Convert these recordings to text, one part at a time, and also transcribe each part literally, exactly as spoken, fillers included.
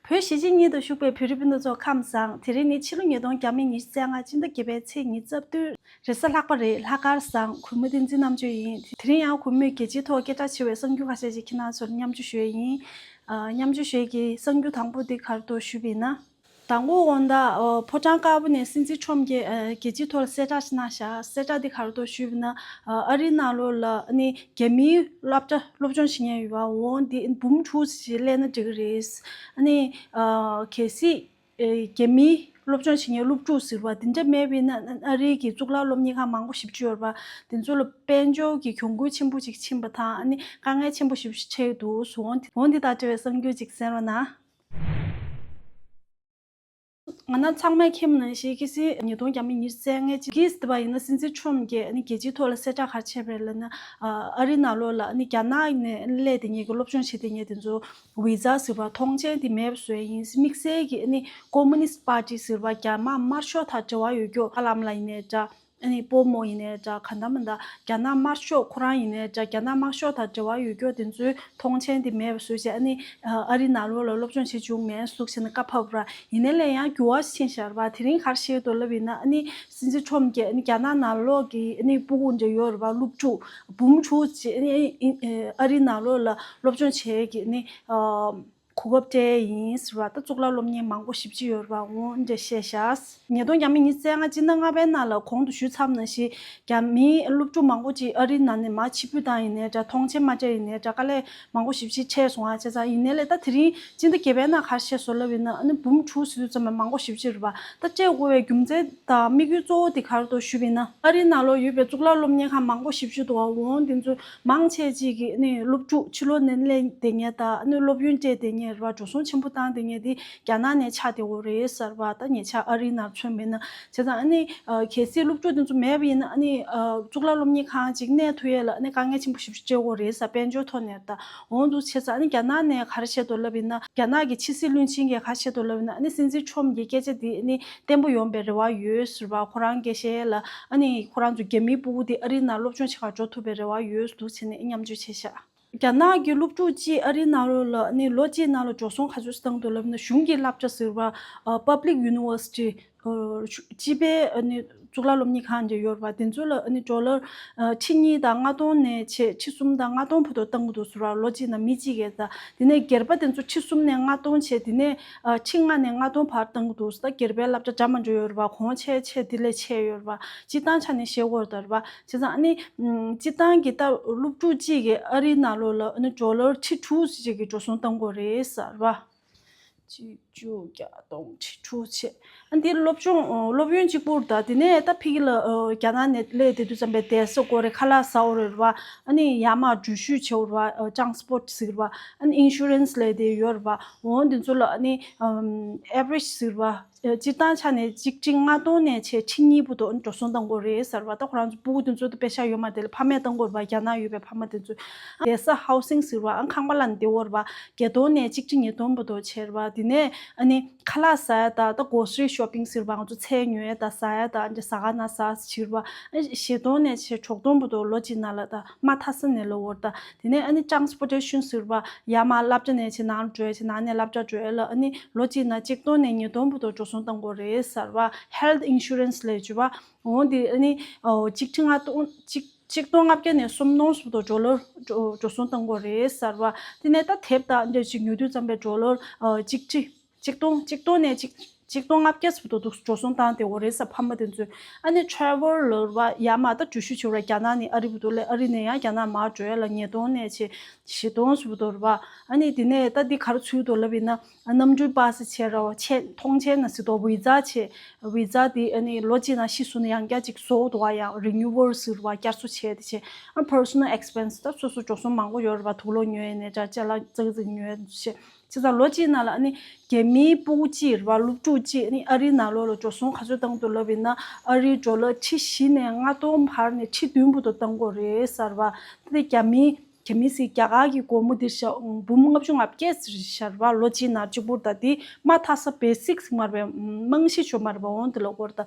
བོད་གཞིས་བྱེས་གཉིས་སུ་བཞུགས་པའི་བོད་རིགས་སྤུན་ཟླ་ཚོ་ཁམས་བཟང་། དེ་རིང་ནི་ཕྱི་ལོ་ཉིས་སྟོང་ཉི་ཤུ་རྩ་ལྔ་སྤྱི་ཟླ་བརྒྱད་པའི་ཚེས་ཉི་ཤུ་རྩ་བདུན། རེས་གཟའ་ལྷག་པ་རེད། ལྷག་དཀར་བཟང་། གུས་མོ་བསྟན་འཛིན་རྣམ་དཔྱོད་ཡིན། དེ་རིང་ཡང་གུས་མོས་རྒྱལ་སྤྱིའི་ཐོག་སྐད་གྲགས་ཆེ་བའི་གསར་འགྱུར་ཁ་ཤས་ཤིག་ཁྱེད་རང་ཚོར་མཉམ་སྤྱོད་ཞུ་ཡས་ཡིན། ཨ། མཉམ་སྤྱོད་ཞུ་ཡས་ཀྱི་གསར་འགྱུར་དང་པོ་འདི་ག་རེ་འདུག་ཞུས་པ་ཡིན་ན། དང་པོ་དགོང་དག་ཨ། ཕོ་བྲང་དཀར་པོ་ནས་སྲིད་འཛིན་ཁྲོམ་གྱིས་ཨ། རྒྱལ་སྤྱིའི་ཐོག་ལ་གསལ་བསྒྲགས་ཤིག་གནང་བཞག་གསལ་བསྒྲགས་འདི་ག་རེ་འདུག་ཞུས་པ་ཡིན་ན། ཨ། ཨ་རིའི་ནང་ལོགས་ལ་ཨ་ནི་རྒྱ་མིའི་སློབ་གྲྭ་སློབ་སྦྱོང་བྱེད་མཁན་ཡོད་པ་འོ་འདི་འབུམ་དྲུག་ཅིག་སླེབས་ན་འགྲིག་གི་རེད། ཨ་ནི་ཨ། གལ་སྲིད་ཨེ། རྒྱ་མིའི་སློབ་སྦྱོང་བྱེད་མཁན་སློབ་ཕྲུག་ཟེར་བ་འདི་འདྲ་མེད་པ་ཡིན་ན། ཨ་རིའི་གི་གཙུག་ལག་སློབ་གཉེར་ཁང་མང་པོ་ཞེ་པོ་ཅིག་ཡོད་རེད་པ། དེ་ཚོ་ལ་དཔལ་འབྱོར་གྱི་གྱོང་གུན་ཆེན་པོ་ཅིག་ཕྱིན་པ་དང་། ཨ་ནི་དཀའ་ངལ་ཆེན་པོ་ཞེ་པོ་ཅིག་འཕྲད་འདུག་འོ་འདི་དང་འབྲེལ་བའི་གསར་འགྱུར་ཅིག་གསན་རོགས་གནང་། ང་རང་ཚང་མས་མཁྱེན་པ་ནང་བཞིན་གལ་སྲིད་ཉིས་སྟོང་ཉི་ཤུ་རྩ་ལྔའི་གི་ཟེར་བ་ཡིན་ན། སྲིད་འཛིན་ཁྲོམ་གྱིས་ཨ་ནི་རྒྱལ་སྤྱིའི་ཐོག་ལ་གསལ་བསྒྲགས་ག་རེ་བྱས་པ་རེད་ལབ་ན། ཨ་རིའི་ནང་ལོགས་ལ་ཨ་ནི་རྒྱ་ནག་ནས་སླེབས་བསྡད་མཁན་གྱི་སློབ་སྦྱོང་བྱེད་བསྡད་མཁན་དེ་ཚོ་བི་ཛ་ཟེར་བ་ཐོངས་མཆན་དེ་མེད་པ་བཟོས་ཡིན། དམིགས་བསལ་གྱིས་ཨ་ནི་ཀོ་མུ་ནིསྟ་པར་ཊི་ཟེར་བ་རྒྱ་དམར་དམར་ཤོག་དང་འབྲེལ་བ་ཡོད་མཁན་ཧ་ལམ་ལ་ཡིན་ནའི་འདྲ། ཨ་ནི་པོ་མོ་ཡིན་ནའི་འདྲ། ག་འདྲ་མི་འདྲ། རྒྱ་ནག་དམར་ཤོག་ཁོ་རང་ཡིན་ནའི་འདྲ། རྒྱ་ནག་དམར་ཤོག་དང་འབྲེལ་བ་ཡོད་མཁན་དེ་ཚོའི་ཐོངས་མཆན་དེ་མེད་པ་བཟོས་བྱས། ཨ་ནི་ཨ་རིའི་ནང་ལོགས་ལ་སློབ་སྦྱོང་བྱེད་བཅུག་མེད་འདུག་བྱས་ནས་བཀའ་ཕབ་ར། ཡིན་ནའི་ལས་ཡང་འགྱུར་བ་ཕྱིན་བཞག་རེད་པ། དེ་རིང་ག་རེ་བཤད་འདུག་ལབ་ཡིན་ན། ཨ་ནི་སྲིད་འཛིན་ཁྲོམ་གྱིས་ཨ་ནི་རྒྱ་ནག་ནང་ལོགས་ཀྱི་ཨ་ནི་སྤུ་གུ་འདྲ་ཡོད་རེད་པ། སློབ་ཕྲུག་འབུམ་དྲུག་ཅིག་ཨ་ནི་ཨ་རིའི་ནང་ལོགས་ལ་སློབ་སྦྱོང་བྱེད་ཀྱི་ཨ་ནི་ཨ། གོ་སྐབས་སྤྲད་ཡིན་ཟེར་བ། ད་གཙུག་ལག་སློབ་གཉེར་མང་པོ་ཞེ་པོ་ཅིག་ཡོད་རེད་པ། འོ་འདྲ་བཤད་ཤག་ཉིས་སྟོང་ཉི་ཤུ་རྩ་ལྔ་སྤྱི་ཟླ་ལྔ་པའི་ནང་ལ་གོང་དུ་ཞུས་ཚར་བ་ནང་བཞིན་རྒྱ་མིའི་སློབ་ཕྲུག་མང་པོ་ཅིག་ཨ་རིའི་ནང་ནས་མར་ཕྱིར་འབུད་བཏང་ཡིན་ནའི་འདྲ། ཐོངས་མཆན་མ་སྤྲད་ཡིན་ནའི་འདྲ། དཀའ་ལས་མང་པོ་ཞེ་པོ་ཅིག་འཕྲད་སོང་ཨ། བྱས་ཙང་ཡིན་ནའི་ལས་ད་དེ་རིང་སྤྱི་ཟླ་བརྒྱད་པའི་ནང་ག་རེ་བཤད་སོང་ལབ་ཡིན་ན། ཨ་ནི་འབུམ་དྲུག་ཟེར་དུས་ཙམ་པ་མང་པོ་ཞེ་པོ་ཅིག་རེད་པ། ད་སྤྲད་དགོས་པའི་རྒྱུ་མཚན་དང་དམིགས་ཡུལ་གཙོ་བོ་དེ་ག་རེ་འདུག་ཞུས་པ་ཡིན་ན། ཨ་རིའི་ནང་ལོགས་ཡོད་པའི་གཙུག་ལག་སློབ་གཉེར་ཁང་མང་པོ་ཞེ་པོ་ཅིག་འདུག་པ། འོ་དེ་ཚོ་མང་ཆེ་ཅིག་གིས་ནི་སློབ་ཕྲུག་ཕྱི་ལོགས་ནས་སླེབས་བསྡད་མཁན་དང་། ནི་སློབ་ཡོན་སྤྲད་བསྡད་མཁན་རེད་པ། འགྲོ་སོང་ཆེན་པོ་བཏང་བསྡད་མཁན་དེ་རྒྱ་ནག་ནས་ཆགས་བསྡད་ཡོད་རེད་ཟེར་བ། ད་ཉེ་ཆར་ཨ་རིའི་ནང་མཚོན་པ་ཡིན་ན། བྱས་ཙང་ཨ་ནི་ཨ་གལ་སྲིད་སློབ་ཕྲུག་དེ་ཚོ་མེད་པ་ཡིན་ན། ཨ་ནི་ཨ་གཙུག་ལག་སློབ་གཉེར་ཁང་ཅིག་གནས་ཐུབ་ཡས་ལ་ཨ་ནི་དཀའ་ངལ་ཆེན་པོ་ཞེ་པོ་ཅིག་སྤྲད་ཡོད་རེད་ཟེར། དཔལ་འབྱོར་ཐོག་ནས། ད་འོ་འདུག་བྱས་ཙང་ཨ་ནི་རྒྱ་ནག་ནས་ག་རེ་བཤད་འདུག་ལབ་ཡིན་ན། རྒྱ་ནག་གི་ཕྱི་སྲིད་བློན་ཆེན་གྱིས་ག་རེ་བཤད་འདུག་ལབ་ཡིན་ན། ཨ་ནི་སྲིད་འཛིན་ཁྲོམ་གྱི་སྐད་ཆ་འདི་ཨ་ནི་བརྟན་པོ་ཡོང་བའི་རེ་བ་ཡོད་ཟེར་བ། ཁོ་རང་གིས་བཤད་ཡས་ལ། ཨ་ནི་ཁོ་རང་ཚོ་རྒྱ་མིའི་སྤུ་གུ་དེ་ཨ་རིའི་ནང་སློབ་སྦྱོང་བྱེད་གར་འགྲོ་ཐུབ་པའི་རེ་བ་ཡོད་འདུག་བྱས་ནས་མཉམ་སྤྱོད་བྱས་ཤག་རྒྱ་ནག་གི་སློབ་ཕྲུག་གཅིག་ཨ་རིའི་ནང་ལོགས་ལ་ཨ་ནི་ལོ་གཅིག་ནང་ལ་འགྲོ་སོང་ག་ཚོད་བཏང་འདུག་ལབ་ན། གཞུང་གི་སློབ་གྲྭ་ཟེར་བ། ཨ་public university། ཨ་སྤྱི་པའི་ཨ་ནི་གཙུག་ལག་སློབ་གཉེར་ཁང་འདྲ་ཡོད་རེད་པ། དེ་ཚོ་ལ་ཨ་ནི་ཌོ་ལར་ཨ་ཁྲི་གཉིས་དང་ལྔ་སྟོང་ནས་བྱས་ཁྲི་གསུམ་དང་ལྔ་སྟོང་བར་དུ་བཏང་གི་འདུག་ཟེར་བ། ལོ་གཅིག་ནང་མི་གཅིག་གིས། ད་དེ་ནས་སྒེར་པ་དེ་ཚོ་ཁྲི་གསུམ་ནས་ལྔ་སྟོང་བྱས། དེ་ནས་ཨ་ཁྲི་ལྔ་ནས་ལྔ་སྟོང་བར་བཏང་གི་འདུག་ཟེར། ད་སྒེར་པའི་སློབ་གྲྭ་འདྲ་མི་འདྲ་ཡོད་རེད་པ། གོང་ཆེ་ཆེ་དེ་ལས་ཆེ་ཡོད་རེད་པ། སྤྱིར་བཏང་ཆ་ནས་བཤད་དགོས་རེད་ད་རེད་པ། བྱས་ཙང་ཨ་ནི་ཨམ་སྤྱིར་བཏང་གི་ད་སློབ་ཕྲུག་གཅིག་གིས་ཨ་རིའི་ནང་ལོགས་ལ་ཨ་ནི་ཌོ་ལར་ཁྲི་དྲུག་ཙམ་ཅིག་གི་འགྲོ་སོང་བཏང་དགོས་རེད་ཟེར་བ། གཅིག་བཅུ་བརྒྱ་སྟོང་ཁྲི་དྲུག་བྱས། ཨ་འདི་སློབ་སྦྱོང་ཨོ་སློབ་ཡོན་གཅིག་པུ་རེད། ད་དེ་ནས་ད་ཕ་གི་ལ་ཨོ་རྒྱ་ནག་ནས་སླེབས་བསྡད་དུས་ཙམ་པའི་བསྡད་ས་དགོས་རེད། ཁ་ལག་ཟ་དགོས་རེད་པ། ཨ་ནི་ཡར་མར་འགྲུལ་བཞུད་བྱེད་དགོས་རེད་པ། ཨོ་ཊ་རན་སི་པོར་ཊི་ཟེར་བ། ཨ་ནི་ཨིན་ཤུ་རན་སི་ལབ་དེ་ཡོད་རེད་པ། འོ་འདི་ཚོ་ལ་ཨ་ནི་ཨམ་ཨེ་ཝ་རེཇ་ཟེར་བ། ཨ་སྤྱིར་བཏང་ཆ་ནས་གཅིག་ཁྲི་ལྔ་སྟོང་ནས་བྱས་ཁྲི་གཉིས་བར་དུ་འགྲོ་སོང་བཏང་དགོས་རེད་ཟེར་བ། ད་ཁོ་རང་ཚོ་སྤུ་གུ་དེ་ཚོ་ད་པེ་ཤག་ཡོད་མ་རེད་ལ། ཕ་མས་བཏང་དགོས་རེད་པ། རྒྱ་ནག་ཡོད་པའི་ཕ་མ་དེ་ཚོས། བསྡད་ས་ཧའུ་སིང་ཟེར་བ། ཨ་ཁང་པ་ལ་བསྡད་དགོས་རེད་པ། བརྒྱད་སྟོང་ནས་གཅིག་ཁྲི་ཉིས་སྟོང་བར་དུ་བྱས་རེད་པ། དེ་ནས་ཨ་ནི་ཁ་ལག་ཟ་ཡ་དང་། ད་གོ་སི་རི་ཤོ་པིང་ཟེར་བ། ང་ཚོ་ཚལ་ཉོ་ཡ་དང་ཟ་ཡ་དང་། འདི་ཟ་ཁང་ནང་ཟ་བྱས་རེད་པ། ཨ་བཞི་སྟོང་ནས་བྱས་དྲུག་སྟོང་བར་དུ་ལོ་གཅིག་ནང་ལ་ད་མ་མཐའ་ས་ནས་ལོ་བར་ད། དེ་ནས་ཨ་ནི་ཊ་རན་སི་པོར་ཊེ་ཤན་ཟེར་བ། ཡར་མར་སློབ་གྲྭ་ནས་བྱས་ནང་ལ་འགྲོ་ཡ། བྱས་ནང་ནས་སློབ་གྲྭ་འགྲོ་ཡ་ལ་ཨ་ནི་ལོ་གཅིག་ནང་གཅིག་སྟོང་ནས་ཉིས་སྟོང་བར་དུ་འགྲོ་སོང་བཏང་དགོས་རེད་ཟེར་བ། ཧེལ་ཐི་ཨིན་ཤུ་རན་སི་ལབ་བྱས་པ། འོ་འདི་ཨ་ནི་ཨོ་གཅིག་ཁྲི་ལྔ་སྟོང་གཅིག་གཅིག་སྟོང་ལྔ་བརྒྱ་ནས་སུམ་སྟོང་བར་དུ་ཌོ་ལར་འགྲོ་འགྲོ་སོང་བཏང་དགོས་རེད་ཟེར་བ། དེ་ནས་ད་དེབ་དང་འདྲ་ཞིག་ཉོ་དུས་ཙམ་པའི་ཌོ་ལར་ཨོ་གཅིག་ཁྲི་གཅིག་སྟོང་གཅིག་སྟོང་ནས་གཅིག་གཅིག་སྟོང་ལྔ་བརྒྱ་བར་དུ་འགྲོ་སོང་བཏང་བསྡད་ཡོད་རེད་ཟེར། ཕ་མ་དེ་ཚོས། ཨ་ནི་ཊ་རེ་ཝལ་ལབ་པ་ཡར་མར་ད་འགྲུལ་བཞུད་བྱེད་པ། རྒྱ་ནག་ནས་ཨ་རི་བར་དུ་སླེབས། ཨ་རི་ནས་ཡང་རྒྱ་ནག་མར་འགྲོ་ཡ་ལ་ཉིས་སྟོང་ནས་བྱས་བཞི་སྟོང་བར་དུ་རེད་པ། ཨ་ནི་དེ་ནས་ད་འདི་ག་རེ་ཚུད་འདུག་ལབ་ཡིན་ན། ཨ་གནམ་གྲུའི་པ་སེ་བྱས་རེད་པ། ཆེད་ཐོངས་མཆན་ན་ཟེར་དོ། བི་ཛ་བྱས། བི་ཛ་དེ་ཨ་ནི་ལོ་གཅིག་ནང་ཕྱིས་སོང་ན་ཡང་བསྐྱར་ཅིག་བཟོ་འདུག་པ། ཡང་རི་ནིའུ་ཝལ་ཟེར་བ། བསྐྱར་གསོ་བྱས་དེ་བྱས། ཨ་པར་སོ་ནལ་ཨེག་སི་པེན་སི། ད་སོ་སོ་འགྲོ་སོང་མང་པོ་ཡོད་རེད་པ། དུག་ལོག་ཉོ་ཡ་ནས་འདྲ། ཅ་ལག་ཙག་ཙིག་ཉོ་ཡ་བྱས། བྱས་ཙང་ལོ་གཅིག་ནང་ལ་ཨ་ནི་རྒྱ་མིའི་སྤུ་གུ་གཅིག་རེད་པ། སློབ་ཕྲུག་གཅིག་ཨ་ནི་ཨ་རིའི་ནང་ལོགས་ལ་འགྲོ་སོང་ག་ཚོད་བཏང་འདུག་ལབ་ཡིན་ན། ཨ་རིའི་ཌོ་ལར་ཁྲི་བཞི་ནས་ལྔ་སྟོང་བར་ནས་ཁྲི་བདུན་བར་དུ་བཏང་དགོས་རེད་ཟེར་བ། ད་དེ་རྒྱ་མིའི་རྒྱ་མི་ཟེར། རྒྱ་གར་གྱི་སྒོར་མོ་འདི་ཤ་འབུམ་ལྔ་བཅུ་ང་བརྒྱད་ཟེར་བཞག་རེད་པ། ལོ་གཅིག་ནང་གཅིག་པུར། ད་དེ་མ་མཐའ་ས་བེ་སིག་ཟེར་མ་རེད་པ། རྨང་གཞི་ཟེར་མ་རེད་པ། འོ་དེ་ལ་སྐོར་ད།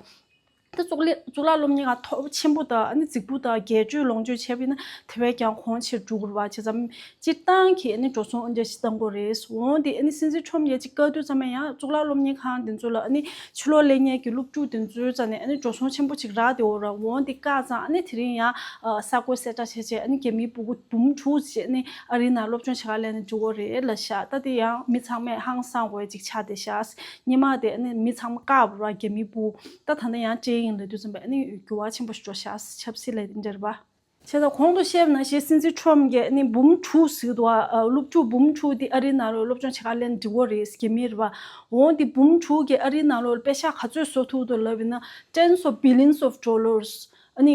ད་གཙུག་ལག་གཙུག་ལག་སློབ་གཉེར་ཁང་མཐོ་ཆེན་པོ་དང་ཨ་ནི་རྫིག་པོ་དང་སྒེར་གཅོད་ལོངས་སྤྱོད་བྱས་པ་ཡིན་ན་དེ་བས་ཀྱང་གོང་ཆེར་འགྲོ་གི་རེད་བ། བྱས་ཙང་སྤྱིར་བཏང་གི་ཨ་ནི་འགྲོ་སོང་འདྲ་ཞིག་གཏང་དགོས་རེད། འོན་ཏེ་ཨ་ནི་སྲིད་འཛིན་ཁྲོམ་གྱིས་ཅིག་བཀའ་བསྡུར་ཙམ་ཡང་གཙུག་ལག་སློབ་གཉེར་ཁང་དེ་ཚོ་ལ་ཨ་ནི་ཕྱི་ལོགས་སླེབས་མཁན་གྱི་སློབ་ཕྲུག་དེ་ཚོའི་རྩ་ནས་ཨ་ནི་འགྲོ་སོང་ཆེན་པོ་ཅིག་རག་བསྡད་ཡོད་རེད། འོན་ཏེ་བཀག་ཙང་ཨ་ནི་དེ་རིང་ཡང་ས་གོ་གསལ་བསྒྲགས་བྱས་བྱས་ཨ་ནི་རྒྱ་མིའི་སྤུ་གུ་འབུམ་དྲུག་ཅིག་ཨ་ནི་ཨ་རིའི་ནང་སློབ་སྦྱོང་བྱེད་ག་སླེབས་ནས་འགྲོ་གི་རེད་ལབ་ཤག་ད་དེ་ཡང་མི་ཚང་མས་ཧང་སང་དགོས་ཅིག་ཆགས་བསྡད་ཤག་སྔོན་མ་དེ་ཨ་ནི་མི་ཚང་མ་བཀག་པ་རེད་བ། རྒྱ་མིའི་སྤུ་གུ། ད་ད་ལྟ་ཡང་བཅད་ཡིན་ལབ་དུས་ཙམ་པ་ཨ་ནི་འགྱུར་བ་ཆེན་པོ་ཞིག་འགྲོ་ཤག་ཆབ་སྲིད་ལ་དེ་འདྲ་རེད་བ། བྱས་ཙང་གོང་དུ་བཤད་པ་ནང་བཞིན་སྲིད་འཛིན་ཁྲོམ་གྱིས་ཨ་ནི་འབུམ་དྲུག་ཟེར་འདུག་བ། ཨ། སློབ་ཕྲུག་འབུམ་དྲུག་དེ་ཨ་རིའི་ནང་ལ་སློབ་སྦྱོང་བྱེད་ག་སླེབས་འགྲོ་གི་རེད། རྒྱ་མི་རེད་བ། འོ་དེ་འབུམ་དྲུག་གིས་ཨ་རིའི་ནང་ལོགས་ལ་པེ་ཤག་ག་ཚོད་བཟོ་ཐུབ་འདུག་ལབ་ཡིན་ན། tens of billions of dollars. ཨ་ནི་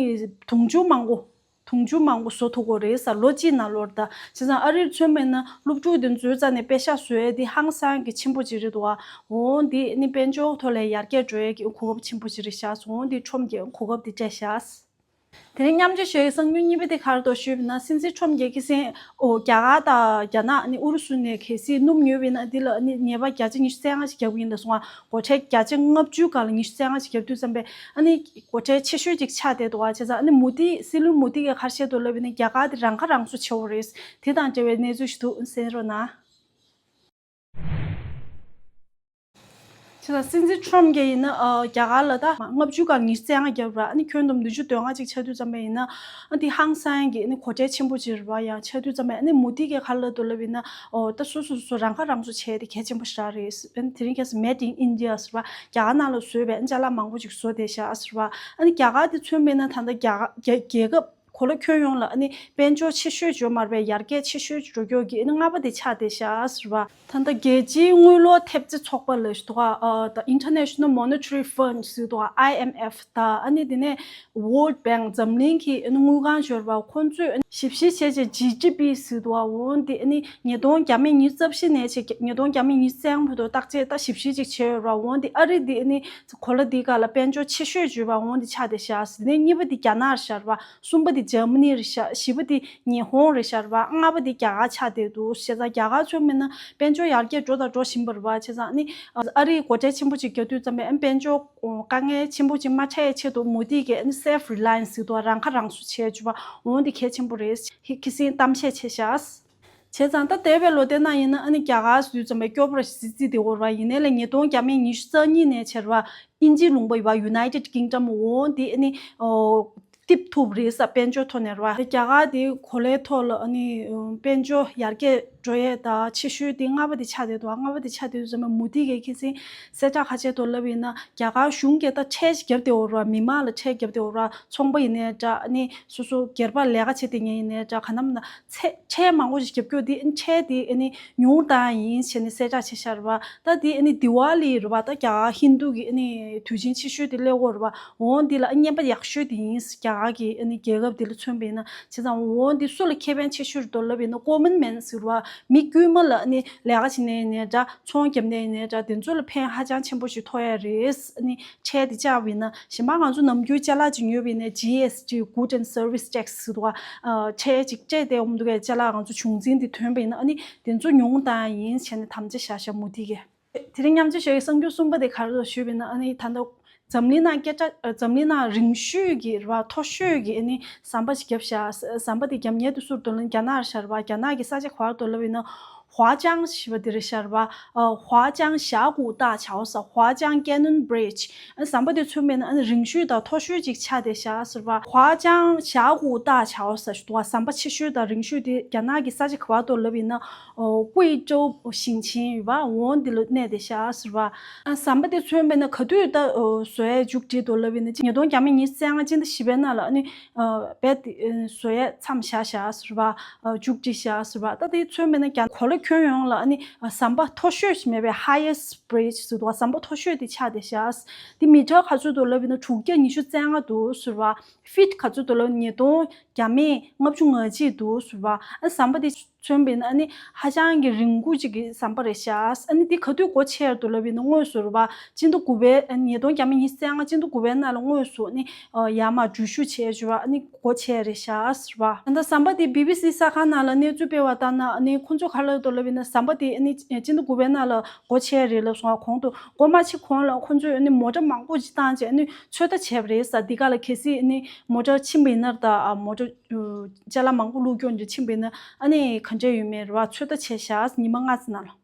དུང་ཕྱུར་མང་པོ། དུང་ཕྱུར་མང་པོ་བཟོ་ཐུབ་ཀྱི་རེད་ཟེར། ལོ་གཅིག་ནང་ལོགས་ལ། ད་བྱས་ཙང་ཨ་རིར་མཚོན་པ་ཡིན་ན་སློབ་ཕྲུག་དེ་ཚོའི་རྩ་ནས་པེ་ཤག་བཟོ་ཡས་དེ་ཧང་སང་གི་ཆེན་པོ་ཅིག་རེད་འདུག་བ། འོ་དེ་ཨ་ནི་དཔལ་འབྱོར་ཐོག་ལ་ཡར་རྒྱས་འགྲོ་ཡས་ཀྱི་གོ་སྐབས་ཆེན་པོ་ཅིག་རེད་ཤག་འོ་དེ་ཁྲོམ་གྱིས་གོ་སྐབས་དེ་སྤྲད་ཤག་དེ་ནས་མཉམ་སྤྱོད་ཞུ་ཡའི་གསར་འགྱུར་གཉིས་པ་དེ་ག་རེ་འདུག་ཞུས་པ་ཡིན་ན། སྲིད་འཛིན་ཁྲོམ་གྱིས་ཁ་སང་། ཨོ། རྒྱ་གར་དང་རྒྱ་ནག་ནི་ཨུ་རུ་སུ་ནས་གལ་སྲིད་སྣུམ་ཉོས་པ་ཡིན་ན་འདི་ལ་ནི་ཉེས་པ་བརྒྱ་ཆ་ཉི་ཤུ་རྩ་ལྔ་ཞིག་རྒྱག་གི་ཡིན་ལབ་སོང་ང་། སྒོ་ཁྲལ་བརྒྱ་ཆ་ལྔ་བཅུ་སྒང་ལ་ཉི་ཤུ་རྩ་ལྔ་ཞིག་རྒྱབ་དུས་ཙམ་པས་ཨ་ནི་སྒོ་ཁྲལ་ཆེ་ཤོས་ཅིག་ཆགས་བསྡད་འདུག་བ། བྱས་ཙང་ཨ་ནི་མོ་དི། སྲིད་བློན་མོ་དི་གིས་ག་རེ་བཤད་འདུག་ལབ་ཡིན་ན། རྒྱ་གར་དེ་རང་ཁ་རང་གསོ་བྱེད་འོ་རེད། དེ་དང་འབྲེལ་བའི་གནས་ཚུལ་ཞིག་འདུག་གསན་རོགས་གནང་། བྱས་ཙང་སྲིད་འཛིན་ཁྲོམ་གྱིས་ཡིན་ན། ཨ། རྒྱ་གར་ལ་ད་ལྔ་བཅུ་སྒང་ཉི་ཤུ་རྩ་ལྔ་བརྒྱབ་ར། ཨ་ནི་ཁྱོན་བསྡོམས་བདུན་ཅུ་དོན་ལྔ་ཅིག་ཆགས་དུས་ཙམ་པ་ཡིན་ན། ཨ། དེ་ཧང་སང་གི་ཨ་ནི་གོ་ཁྲལ་ཆེན་པོ་ཅིག་རེད་བ། ཡང་ཆགས་དུས་ཙམ་པ་ཨ་ནི་མོ་དི་གིས་ག་རེ་ལབ་འདུག་ལབ་ཡིན་ན། ཨོ། ད་སོ་སོ་སོ་སོ་རང་ཁ་རང་གསོ་བྱས་དེ་གལ་ཆེན་པོ་ཞིག་རེད། ཨ་ནི་དེ་རིང་ཁ་སང་Made in India ཟེར་བ། རྒྱ་གར་ནང་ལ་བཟོས་པའི་ཨ་ནི་ཅ་ལག་མང་པོ་ཅིག་བཟོས་བསྡད་ཤག་ཟེར་བ། ཨ་ནི་རྒྱ་གར་དེ་མཚོན་པ་ཡིན་ན་ད་ལྟ་རྒྱ་གར་རྒྱ་རྒྱལ་ཁབ་གོ་ལ་ཁྱོན་ཡོངས་ལ་ཨ་ནི་དཔལ་འབྱོར་ཆེ་ཤོས་ཡོད་མ་རེད་པས། ཡར་རྒྱས་ཆེ་ཤོས་འགྲོ་རྒྱུ་གི་ཨ་ནི་ལྔ་པ་དེ་ཆགས་བསྡད་ཤག་ཟེར་བ། ད་ལྟ་རྒྱལ་སྤྱིའི་དངུལ་ལོར་ཐེབས་རྩ་ཚོགས་པ་ལབ་ཞིག་འདུག་ག། ཨ། The International Monetary Fund ཟེར་འདུག་ག། ཨའི་ཨེམ་ཨེཕ་དང་ཨ་ནི་དེ་ནས་World Bank འཛམ་གླིང་གི་ཨ་ནི་དངུལ་ཁང་ཡོད་རེད་པ། ཁོང་ཚོས་ཨ་ནི་ཞིབ་བཤེར་བྱས་བྱས་ཇི་ཌི་པི་ཟེར་འདུག་ག། འོ་དེ་ཨ་ནི་ཉིས་སྟོང་བརྒྱ་མེད་ཉི་ཤུ་རྩ་བཞི་ནས་བྱས་ཉིས་སྟོང་བརྒྱ་མེད་ཉི་ཤུ་རྩ་ལྔ་བར་དུ་བརྟག་དཔྱད་ད་ཞིབ་བཤེར་ཅིག་བྱས་ཡོད་རེད་པ། འོ་དེ་ཨ་རི་དེ་ཨ་ནི་གོ་ལ་དེའི་སྒང་ལ་དཔལ་འབྱོར་ཆེ་ཤོས་ཡོད་པ། འོ་དེ་ཆགས་བསྡད་ཤག། དེ་ནས་གཉིས་པ་དེ་རྒྱ་ནག་རེད་ཤག་རེད་པ། གསུམ་པ་དེ་འཇར་མ་ནི་རེད་ཤག། བཞི་པ་དེ་ཉི་ཧོང་རེད་ཤག་རེད་པ། ལྔ་པ་དེ་རྒྱ་གར་ཆགས་བསྡད་འདུག། བྱས་ཙང་རྒྱ་གར་ཚོ་མིན་ན་དཔལ་འབྱོར་ཡར་རྒྱས་འགྲོ་དང་འགྲོ་བཞིན་པ་རེད་པ། བྱས་ཙང་ཨ་ནི་ཨ་རིས་སྒོ་ཁྲལ་ཆེན་པོ་ཅིག་རྒྱག་དུས་ཙམ་པས་ཨ་ནི་དཔལ་འབྱོར་དཀའ་ངལ་ཆེན་པོ་ཅིག་མ་འཕྲད་ཆེད་དུ་མོ་དི་གིས་ཨ་ནི་self reliance ཟེར་དུས་རང་ཁ་རང་གསོ་བྱས་བཅུག་པ། འོ་འདི་གལ་ཆེན་པོ་རེད། ཁ་སང་གཏམ་བཤད་བྱས་ཤག། བྱས་ཙང་ད་འདས་པའི་ལོ་དེ་ནང་ཡིན་ན་ཨ་ནི་རྒྱ་གར་ཟེར་དུས་ཙམ་པས་སྐྱོ་པོ་ར་ཞིག་བརྩི་བརྩི་བསྡད་ཡོད་རེད་པ། ཡིན་ནའི་ལས་ཉིས་སྟོང་བརྒྱ་མེད་ཉི་ཤུ་རྩ་གཉིས་ནས་བྱས་རེད་པ། དབྱིན་ཇིའི་ལུང་པ་ཡོད་པ། United Kingdom འོ་འདི་ཨ་ནི་ཨོ་རྟིང་ཐུབ་རེད་ས། དཔལ་འབྱོར་ཐོག་ནས་རེད་པ། རྒྱ་གར་དེ་གོ་ལའི་ཐོག་ལ་ཨ་ནི་དཔལ་འབྱོར་ཡར་རྒྱས་འགྲོ་ཡས་དང་ཆེ་ཤོས་དེ་ལྔ་པ་དེ་ཆགས་བསྡད་འདུག། ལྔ་པ་དེ་ཆགས་བསྡད་དུས་ཙམ་པ་མོ་དི་གིས་ཁ་སང་གསལ་བསྒྲགས་ག་རེ་བྱས་འདུག་ལབ་ཡིན་ན། རྒྱ་གར་གཞུང་གིས་ད་ཁྲལ་ཞིག་བརྒྱབ་བསྡད་ཡོད་རེད་པ། མི་མང་ལ་ཁྲལ་བརྒྱབ་བསྡད་ཡོད་རེད་པ། ཚོང་པ་ཡིན་ནའི་འདྲ། ཨ་ནི་སོ་སོ་སྒེར་པ་ལས་ཀ་བྱེད་བསྡད་མཁན་ཡིན་ནའི་འདྲ། ག་ནམ་ན་ཚེ་ཁྲལ་མང་པོ་ཞིག་བརྒྱབ་རྒྱུ་དེ་ཨ་ནི་ཁྲལ་དེ་ཨ་ནི་ཉུང་བཏང་ཡིན་བྱས་ནས་གསལ་བསྒྲགས་བྱས་ཤག་རེད་པ། ད་དེ་ཨ་ནི་དི་ཝ་ལི་རེད་པ། ད་རྒྱ་གར་ཧིན་དུ་གི་ཨ་ནི་དུས་ཆེན་ཆེ་ཤོས་དེ་སླེབས་ཡོད་རེད་པ། འོ་འདི་ལ་ཨ་ནི་རྔན་པ་ཡག་ཤོས་དེ་ཡིན། རྒྱ་གར་གི་ཨ་ནི་རྒྱལ་ཁབ་དེ་ལ་མཚོན་པ་ཡིན་ན། བྱས་ཙང་འོ་འདི་སུ་ལ་ཁེ་ཕན་ཆེ་ཤོས་རེད་འདུག་ལབ་ཡིན་ན། ཀོ་མན་མེན་ཟེར་བ། མི་དཀྱུས་མ་ལ་ཨ་ནི་ལས་ཀ་བྱེད་མཁན་ཡིན་ནའི་འདྲ། ཚོང་རྒྱབ་མཁན་ཡིན་ནའི་འདྲ། དེ་ཚོ་ལ་ཕན་ཧ་ཅང་ཆེན་པོ་ཞིག་ཐོགས་ཡ་རེད། ཨ་ནི་ཁྲལ་དེ་བཅག་པ་ཡིན་ན། གཞན་པ་ང་ཚོ་ནམ་རྒྱུན་ཅ་ལག་ཅིག་ཉོས་པ་ཡིན་ནའི་ཇི་ཨེས་ཊི། Good and Service Tax ཟེར་བ། ཨ། ཁྲལ་ཅིག་སྤྲད་བསྡད་ཡོང་འདུག་གས། ཅ་ལག་ང་ཚོ་བྱུང་འཛིན་དེ་ཐོན་པ་ཡིན་ན། ཨ་ནི་དེ་ཚོ་ཉུང་བཏང་ཡ་ཡིན་བྱས་ནས་དམ་བཅའ་བཞག་ཤག་མོ་དི་གིས། དེ་རིང་མཉམ་སྤྱོད་ཞུ་ཡའི་གསར་འགྱུར་གསུམ་པ་དེ་ག་རེ་ཞུས་པ་ཡིན་ན། ཨ་ནི་ད་ལྟ་འཛམ་གླིང་ནང་སྐད་གྲགས། འཛམ་གླིང་ནང་རིང་ཤོས་ཀྱི་རེད་པ། མཐོ་ཤོས་ཀྱི་ཨ་ནི་ཟམ་པ་ཞིག་བརྒྱབ་ཤག། ཟམ་པ་དེ་རྒྱབ་མཁན་དེ་སུ་རེད་འདུག་ལབ་ན་རྒྱ་ནག་རེད་ཤག་རེད་པ། རྒྱ་ནག་གི་ས་ཆ་ག་པར་འདུག་ལབ་ཡིན་ན། ཧྭ་ཅང་ཞེས་པ་དེ་རེད་ཤག་རེད་པ། ཨ། ཧྭ་ཅང་ཞ་གུ་ཏ་ཆའོ་ས། ཧྭ་ཅང་ཀེ་ནོན་བྷི་རིཇ། ཨ། ཟམ་པ་དེ་མཚོན་པ་ཡིན་ན་ཨ་ནི་རིང་ཤོས་དང་མཐོ་ཤོས་ཅིག་ཆགས་བསྡད་ཤག་ཟེར་བ། ཧྭ་ཅང་ཞ་གུ་ཏ་ཆའོ་ས་ཞིག་འདུག་པ། ཟམ་པ་ཆེ་ཤོས་དང་རིང་ཤོས་དེ་རྒྱ་ནག་གི་ས་ཆ་ག་པར་འདུག་ལབ་ཡིན་ན། ཨོ། ཀུའེ་ཀྲོའུ་ཞིང་ཆེན་ཡོད་པ། འོ་འདི་ལ་གནས་བསྡད་ཤག་ཟེར་བ། ཨ། ཟམ་པ་དེ་མཚོན་པ་ཡིན་ན་ག་དུས་ད། ཨོ། བཟོ་ཡས་མཇུག་སྒྲིལ་འདུག་ལབ་ཡིན་ན། ཉིས་སྟོང་བརྒྱ་མེད་ཉི་ཤུ་རྩ་ལྔ་སྤྱི་ཟླ་བཞི་པའི་ནང་ལ་ཨ་ནི། ཨ། རྦད་དེ་བཟོ་ཡས་མཚམས་བཞག་ཤག་ཟེར་བ། ཨ། མཇུག་སྒྲིལ་ཤག་ཟེར་བ། ད་དེ་མཚོན་པ་ཡིན་ན་རྒྱ་གོ་ལ་ཁྱོན་ཡོངས་ལ་ཨ་ནི། ཨ། ཟམ་པ་མཐོ་ཤོས་ཤིག་མེད་པའི་highest bridge ཟེར་འདུག་པ། ཟམ་པ་མཐོ་ཤོས་དེ་ཆགས་བསྡད་ཤག། དེ་མི་ཊར་ག་ཚོད་འདུག་ལབ་ཡིན་ན་དྲུག་བརྒྱ་ཉི་ཤུ་རྩ་ལྔ་འདུག་ཟེར་བ། ཕིཊ་ག་ཚོད་འདུག་ལབ་ན་ཉིས་སྟོང་བརྒྱ་མེད་ལྔ་བཅུ་ང་གཅིག་འདུག་ཟེར་བ། ཨ། ཟམ་པ་དེ་ མཚོན་པ་ཡིན་ན་ཨ་ནི་ཧ་ཅང་གི་རིང་པོ་ཅིག་གི་ཟམ་པ་རེད་ཤག་ཨ་ནི་འདི་ག་དུས་སྒོ་ཕྱེ་ཡ་འདུག་ལབ་ཡིན་ན་དངོས་སུ་རེད་བ། སྤྱི་ཟླ་དགུ་པའི་ཉིས་སྟོང་ཉི་ཤུ་རྩ་ལྔ་སྤྱི་ཟླ་དགུ་པའི་ནང་ལ་དངོས་སུ་ཨ་ནི་ཡར་མར་འགྲུལ་བཞུད་བྱས་བྱས་པ་ཨ་ནི་སྒོ་ཕྱེ་ཡ་རེད་ཤག་ཟེར་བ། ད་ལྟ་ཟམ་པ་དེ་བི་བི་སི་གསར་ཁང་ནང་ལ་གནས་ཚུལ་སྤེལ་བ་ལྟར་ན་ཨ་ནི་ཁོང་ཚོས་ག་རེ་ལབ་འདུག་ལབ་ཡིན་ན་ཟམ་པ་དེ་ཨ་ནི་སྤྱི་ཟླ་དགུ་པའི་ནང་ལ་སྒོ་ཕྱེ་ཡ་རེད་ལབ་སོང་བ། གོང་དུ་སྒོ་མ་ཕྱེ་གོང་ལ་ཁོང་ཚོས་ཨ་ནི་མོ་ཊ་མང་པོ་ཅིག་བཏང་བྱས་ཨ་ནི་ཚོད་ལྟ་བྱས་པ་རེད་ཟེར། འདི་ག་ལ་གལ་སྲིད་ཨ་ནི་མོ་ཊ་ཕྱིན་པ་ཡིན་ན་ད་མོ་ཊ་ཅ་ལག་མང་པོ་བླུགས་རྒྱུ་འདི་ཕྱིན་པ་ཡིན་ན་ཨ་ནི་ག་འདྲ་ཡོད་མེད་རེད་བ། ཚོད་ལྟ་བྱས་ཤག་ཉི་མ་ལྔ་ཙམ་ནང་ལ།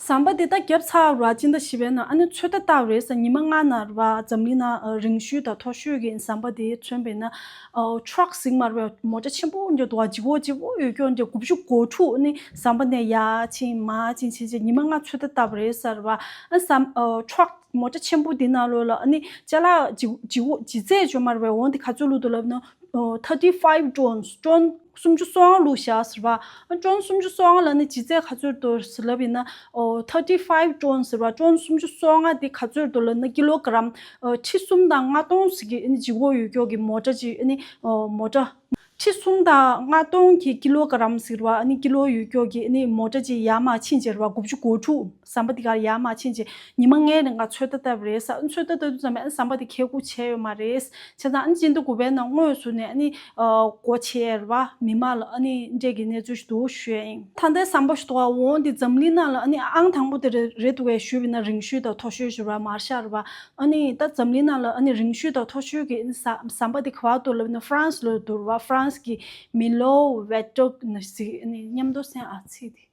ཟམ་པ་འདི་ད་བརྒྱབ་ཚར་བ་རེད་བ། སྤྱི་ཟླ་བཞི་པའི་ནང་ཨ་ནི་ཚོད་ལྟ་བཏང་བ་རེད་ཟེར། ཉི་མ་ལྔ་ནང་རེད་བ། འཛམ་གླིང་ནང་རིང་ཤོས་དང་མཐོ་ཤོས་ཀྱི་ཟམ་པ་འདི་མཚོན་པ་ཡིན་ན་ཨ་ཊྲག་ཟེར་གྱི་མ་རེད་བ། མོ་ཊ་ཆེན་པོ་འདྲ་འདུག་བ། ལྗིད་ཁོག་ལྗིད་པོ་ཡོད་རྒྱུ་འདྲ། དགུ་བཅུ་གོ་དྲུག་ནི་ཟམ་པ་ནས་ཡར་ཕྱིན་མར་ཕྱིན་བྱས་བྱས་ཉི་མ་ལྔ་ཚོད་ལྟ་བཏང་བ་རེད་ཟེར་བ། ཨ་ཟམ་ཨ་ཊྲག་མོ་ཊ་ཆེན་པོ་འདི་ནང་ལོགས་ལ་ཨ་ནི་ཅ་ལག་ལྗིད་ལྗིད་ལྗིད་ཚད་ཅིག་ཡོད་མ་རེད་བས། འོ་འདི་ག་ཚོད་བླུགས་འདུག་ལབ་ན་ཨོ་thirty five tons། ཊོན་སུམ་ཅུ་སོ་ལྔ་བླུགས་ཤག་ཟེར་བ། ཨ་ཊོན་སུམ་ཅུ་སོ་ལྔ་ལབ་ན་ལྗིད་ཚད་ག་ཚོད་འདུག་ཟེར་ལབ་ཡིན་ན་ཨོ་thirty five tons་ཟེར་བ། ཊོན་སུམ་ཅུ་སོ་ལྔ་འདི་ག་ཚོད་འདུག་ལབ་ན་ཀི་ལོ་ག་རམ་ཨ་ཁྲི་གསུམ་དང་ལྔ་སྟོང་ཟེར་གྱི་ཨ་ནི་ལྗིད་ཁོག་ཡོད་ཀྱོག་གི་མོ་ཊ་ཅིག་ཨ་ནི་ཨོ་མོ་ཊ། ཁྲི་གསུམ་དང་ལྔ་སྟོང་གི་ཀི་ལོ་ག་རམ་ཟེར་བ། ཨ་ནི་ཀི་ལོ་ཡོད་ཀྱོག་གི་ཨ་ནི་མོ་ཊ་ཅིག་ཡར་མར་ཕྱིན་བྱས་རེད་བ། དགུ་བཅུ་གོ་དྲུག་ཟམ་པ་འདི་གར་ཡར་མར་ཕྱིན་བྱས་ཉི་མ་ལྔའི་རིང་ག་ཚོད་ལྟ་བཏང་བ་རེད་ཟེར། ཨ་ནི་ཚོད་ལྟ་ལྟ་དུས་ཙམ་པ་ཨ་ནི་ཟམ་པ་འདི་ཁེ་གུ་བྱས་ཡོད་མ་རེད། བྱས་ཙང་ཨ་ནི་སྤྱི་ཟླ་དགུ་པའི་ནང་དངོས་སུ་ནས་ཨ་ནི་ཨ་སྒོ་ཕྱེ་རེད་བ། མི་མང་ལ་ཨ་ནི་འདྲ་གི་གནས་ཚུལ་ཞིག་འདུག་ཞུ་ཡ་ཡིན། ད་ལྟའི་ཟམ་པ་ཞིག་འདུག་བ། འོ་འདི་འཛམ་གླིང་ནང་ལ་ཨ་ནི་ཨང་དང་པོ་དེ་རེད་རེད་འདུག་བས། ཞུས་པ་ཡིན་ན་རིང་ཤོས་དང་མཐོ་ཤོས་ཞིག་རེད་བ། མར་ཤག་རེད་བ། ཨ་ནི་ད་འཛམ་གླིང་ནང་ལ་ཨ་ནི་རིང་ཤོས་དང་མཐོ་ཤོས་ཀྱི་ཨ་ནི་ཟ་ཟམ་པ་དེ་ག་པར་འདུག་ལབ་ན་ཧྥ་རན་སི་ལ་འདུག་རེད་བ། ཧྥ་རན་སི་གི་མི་ལོ་ཝེ་ཏོག་ནི་ཟེར། ཨ་ནི་མཉམ་དུ་གསན་ཨ། ཚིག་དེ།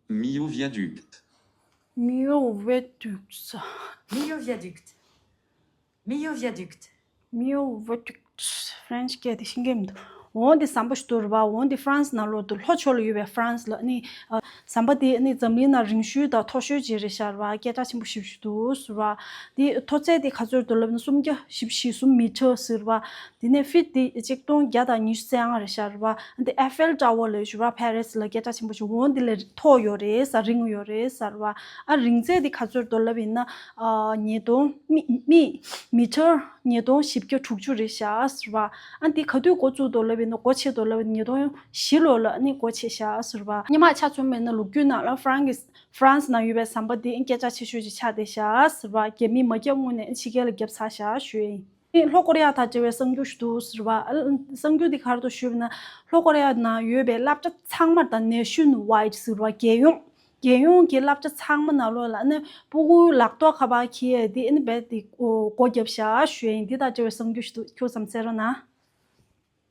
Mio viaduct. Mio viaduct. Mio viaduct. Mio viaduct. Mio viaduct. ཧྥ་རན་སི་སྐད་དེ་ཤེས་ཀྱི་མི་འདུག་འོ་འདི་ཟམ་པ་ཞིག་འདུག་རེད་བ། འོ་འདི་ཧྥ་རན་སི་ནང་ལོགས་འདུག་ལྷོ་ཕྱོགས་ལ་ཡོད་པའི་ཧྥ་རན་སི་ལ་ཨ་ནི་ཨ་ཟམ་པ་དེ་ཨ་ནི་འཛམ་གླིང་ནང་རིང་ཤོས་དང་མཐོ་ཤོས་ཅིག་རེད་ཤག་རེད་བ། སྐད་གྲགས་ཆེན་པོ་ཞེ་པོ་ཅིག་འདུག་ཟེར་བ། དེ་མཐོ་ཚད་དེ་ག་ཚོད་འདུག་ལབ་ན་སུམ་བརྒྱ་བཞི་བཅུ་ཞེ་གསུམ་མི་ཊར་ཟེར་བ། དེ་ནས་ཕིཊ་དེ་ཆིག་སྟོང་བརྒྱ་དང་ཉི་ཤུ་རྩ་ལྔ་རེད་ཤག་རེད་བ། འདི་ཨེ་ཧྥེལ་ཊ་ཝར་ལབ་ཡོད་རེད་བ། ཕ་རི་སི་ལ་སྐད་གྲགས་ཆེན་པོ་ཞིག་འོ་འདི་ལས་མཐོ་ཡོད་རེད་ཟེར། རིང་ཡོད་རེད་ཟེར་བ། ཨ་རིང་ཚད་འདི་ག་ཚོད་འདུག་ལབ་ཡིན་ན་ཨ་ཉིས་སྟོང་མི་མི་མི་ཊར་ཉིས་སྟོང་བཞི་བརྒྱ་དྲུག་ཅུ་རེད་ཤག་ཟེར་བ། ཨ་འདི་ག་དུས་འགོ་བཙུགས་འདུག་ལབ་ཡིན་ན་སྒོ་ཕྱེ་འདུག་ལབ་ཡིན་ན་ཉིས་སྟོང་བཞི་ལོ་ལ་ཨ་ནི་སྒོ་ཕྱེ་ཤག་ཟེར་བ། སྔོན་མ་ཆ་མཚོན་པ་ཡིན་ན་ལོ་རྒྱུས་ནང་ལ་ཧྥ་རན་སི་ཧྥ་རན་སི་ནང་ཡོད་པའི་ཟམ་པ་འདི་སྐད་གྲགས་ཆེ་ཤོས་ཅིག་ཆགས་བསྡད་ཤག་ཟེར་བ། རྒྱ་མིས་མ་བརྒྱབ་སྔོན་ནས་ཕྱི་རྒྱལ་ལ་བརྒྱབ་ཚར་ཤག་ཞུ་ཡ་ཡིན། ལྷོ་ཀོ་རི་ཡ་དང་འབྲེལ་བའི་གསར་འགྱུར་ཞིག་འདུག་ཟེར་བ། ཨ་གསར་འགྱུར་འདི་ག་རེ་འདུག་ཞུས་པ་ན་ལྷོ་ཀོ་རི་ཡ་ནང་ཡོད་པའི་སློབ་གྲྭ་ཚང་མར་ད་ནེ་ཤན་ཝའིཌ་ཟེར་བ། རྒྱལ་ཡོངས་རྒྱལ་ཡོངས་ཀྱི་སློབ་གྲྭ་ཚང་མ་ནང་ལོགས་ལ་ཨ་ནི་སྤུ་གུའི་ལག་ཐོག་ཁ་པར་འཁྱེར་ཡས་འདི་ཨ་ནི་རྦད་དེ་སྒོ་བརྒྱབ་ཤག་ཞུ་ཡ་ཡིན། འདི་དང་འབྲེལ་བའི་གསར་འགྱུར་ཞིག་འདུག་ཁྱོད་བསམ་གསལ་རོགས་གནང་།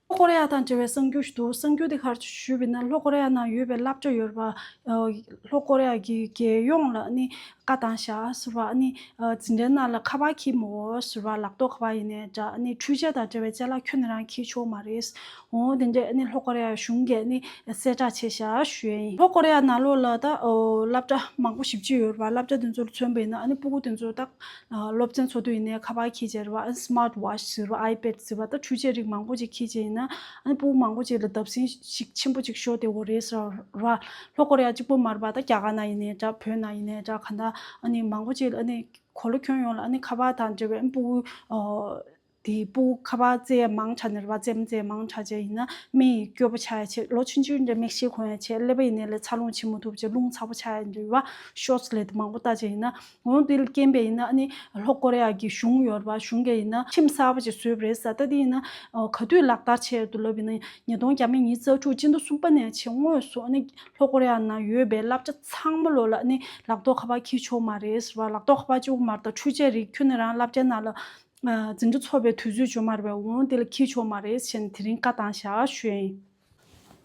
ལྷོ་ཀོ་རི་ཡ་དང་འབྲེལ་བའི་གསར་འགྱུར་ཞིག་འདུག་གསར་འགྱུར་འདི་ག་རེ་ཞུས་པ་ན་ལྷོ་ཀོ་རི་ཡ་ནང་ཡོད་པའི་སློབ་གྲྭ་ཡོད་རེད་པ། ལྷོ་ཀོ་རི་ཡ་གི་རྒྱལ་ཡོངས་ལ་ཨ་ནི་བཀའ་བཏང་ཤག་ཟེར་བ། ཨ་ནི་འཛིན་གྲྭའི་ནང་ལ་ཁ་པར་འཁྱེར་མི་དགོས་ཟེར་བ། ལག་ཐོག་ཁ་པར་ཡིན་ནའི་འདྲ། ཨ་ནི་འཕྲུལ་ཆས་དང་འབྲེལ་བའི་ཅ་ལག་ཁྱོན་ནས་རང་འཁྱེར་ཆོག་མ་རེད། འོ་དེ་འདྲས་ཨ་ནི་ལྷོ་ཀོ་རི་ཡ་གཞུང་གིས་ཨ་ནི་གསལ་བསྒྲགས་བྱས་ཤག་ཞུ་ཡ་ཡིན། ལྷོ་ཀོ་རི་ཡ་ནང་ལོགས་ལ་ད་སློབ་གྲྭ་མང་པོ་ཞེ་པོ་ཅིག་ཡོད་རེད་པ། སློབ་གྲྭ་དེ་ཚོར་མཚོན་པ་ཡིན་ན་ཨ་ནི་སྤུ་གུ་དེ་ཚོར་ད་སློབ་ཚན་འཚོགས་དུས་ཡིན་ནའི་ཁ་པར་འཁྱེར་བྱས་རེད་པ། ཨ་ནི་སི་མཱར་ཊི་ཝ་ཆི་ཟེར་བ། ཨའི་པེཌ་ཟེར་བ། ད་འཕྲུལ་ཆས་རིགས་མང་པོ་ཅིག་འཁྱེར་བྱས་ཡིན་ན་ཨ་ནི་སྤུ་གུ་མང་པོ་ཅིག་ལ་བརྡབ་གསིག་ཞིག་ཆེན་པོ་ཅིག་ཤོར་བསྡད་ཡོད་རེད་ཟེར་བ། ལྷོ་ཀོ་རི་ཡ་གཅིག་པོ་མ་རེད་པ། ད་རྒྱ་གར་ནང་ཡིན་ནའི་འདྲ། བོད་ནང་ཡིན་ནའི་འདྲ། གང་ལྟར་ཨ་ནི་མང་པོ་ཅིག་ལ་ཨ་ནི་གོ་ལ་ཁྱོན་ཡོངས་ལ་ཨ་ནི་ཁ་པར་དང་འབྲེལ་བའི་ཨ་ནི་སྤུ་གུ་ཨོ་དེ་སྤུ་གུ་ཁ་པར་རྩེ་ཡ་མང་དྲགས་ནས་རེད་པ། རྩེད་མོ་རྩེ་ཡ་མང་དྲགས་བྱས་ཡིན་ན་མིག་སྐྱོ་པོ་ཆགས་ཡ་བྱས། ལོ་ཆུང་ཆུང་འདྲ་མིག་ཤེལ་གོན་ཡ་བྱས། ཀླད་པ་ཡིན་ནའི་ལ་འཚར་ལོངས་བྱེད་མི་ཐུབ་བྱས། རླུང་ཚ་པོ་ཆགས་ཡ་འདྲ་ཡོད་པ། ཤོར་ཊི་ལབ་དེ་མང་པོ་ལྟ་བྱས་ཡིན་ན། འོ་དེ་ལ་རྐྱེན་པས་ཡིན་ན་ཨ་ནི་ལྷོ་ཀོ་རི་ཡ་གི་གཞུང་ཡོད་རེད་པ། གཞུང་གིས་ཡིན་ན་ཁྲིམས་གསར་པ་ཅིག་བཟོས་པ་རེད་ཟེར། ད་དེ་ཡིན་ན་ཨོ་ག་དུས་ལག་བསྟར་བྱས་ཡོད་འདུག་ལབ་ཡིན་ན་ཉིས་སྟོང་ཉི་ཤུ་རྩ་དྲུག་སྤྱི་ཟླ་གསུམ་པ་ནས་བྱས་དངོས་སུ་ཨ་ནི་ལྷོ་ཀོ་རི་ཡ་ནང་ཡོད་པའི་སློབ་གྲྭ་ཚང་མ་ལོགས་ལ་ཨ་ནི་ལག་ཐོག་ཁ་པར་འཁྱེར་ཆོག་མ་རེད་ཟེར་བ། ལག་ཐོག་ཁ་པར་གཅིག་པོ་མ་རེད། ད་འཕྲུལ་ཆས་རིགས་ཁྱོན་ནས་རང་སློབ་གྲྭའི་ནང་ལ་འཛིན་གྲྭ་ཚོགས་པའི་དུས་ཚོད་བྱུང་མ་རེད་པས། འོང་དེ་ལ་འཁྱེར་ཆོག་མ་རེད་ཟེར་ནས་དེ་རིང་བཀའ་བཏང་བཞག་ཞུ་ཡ་ཡིན།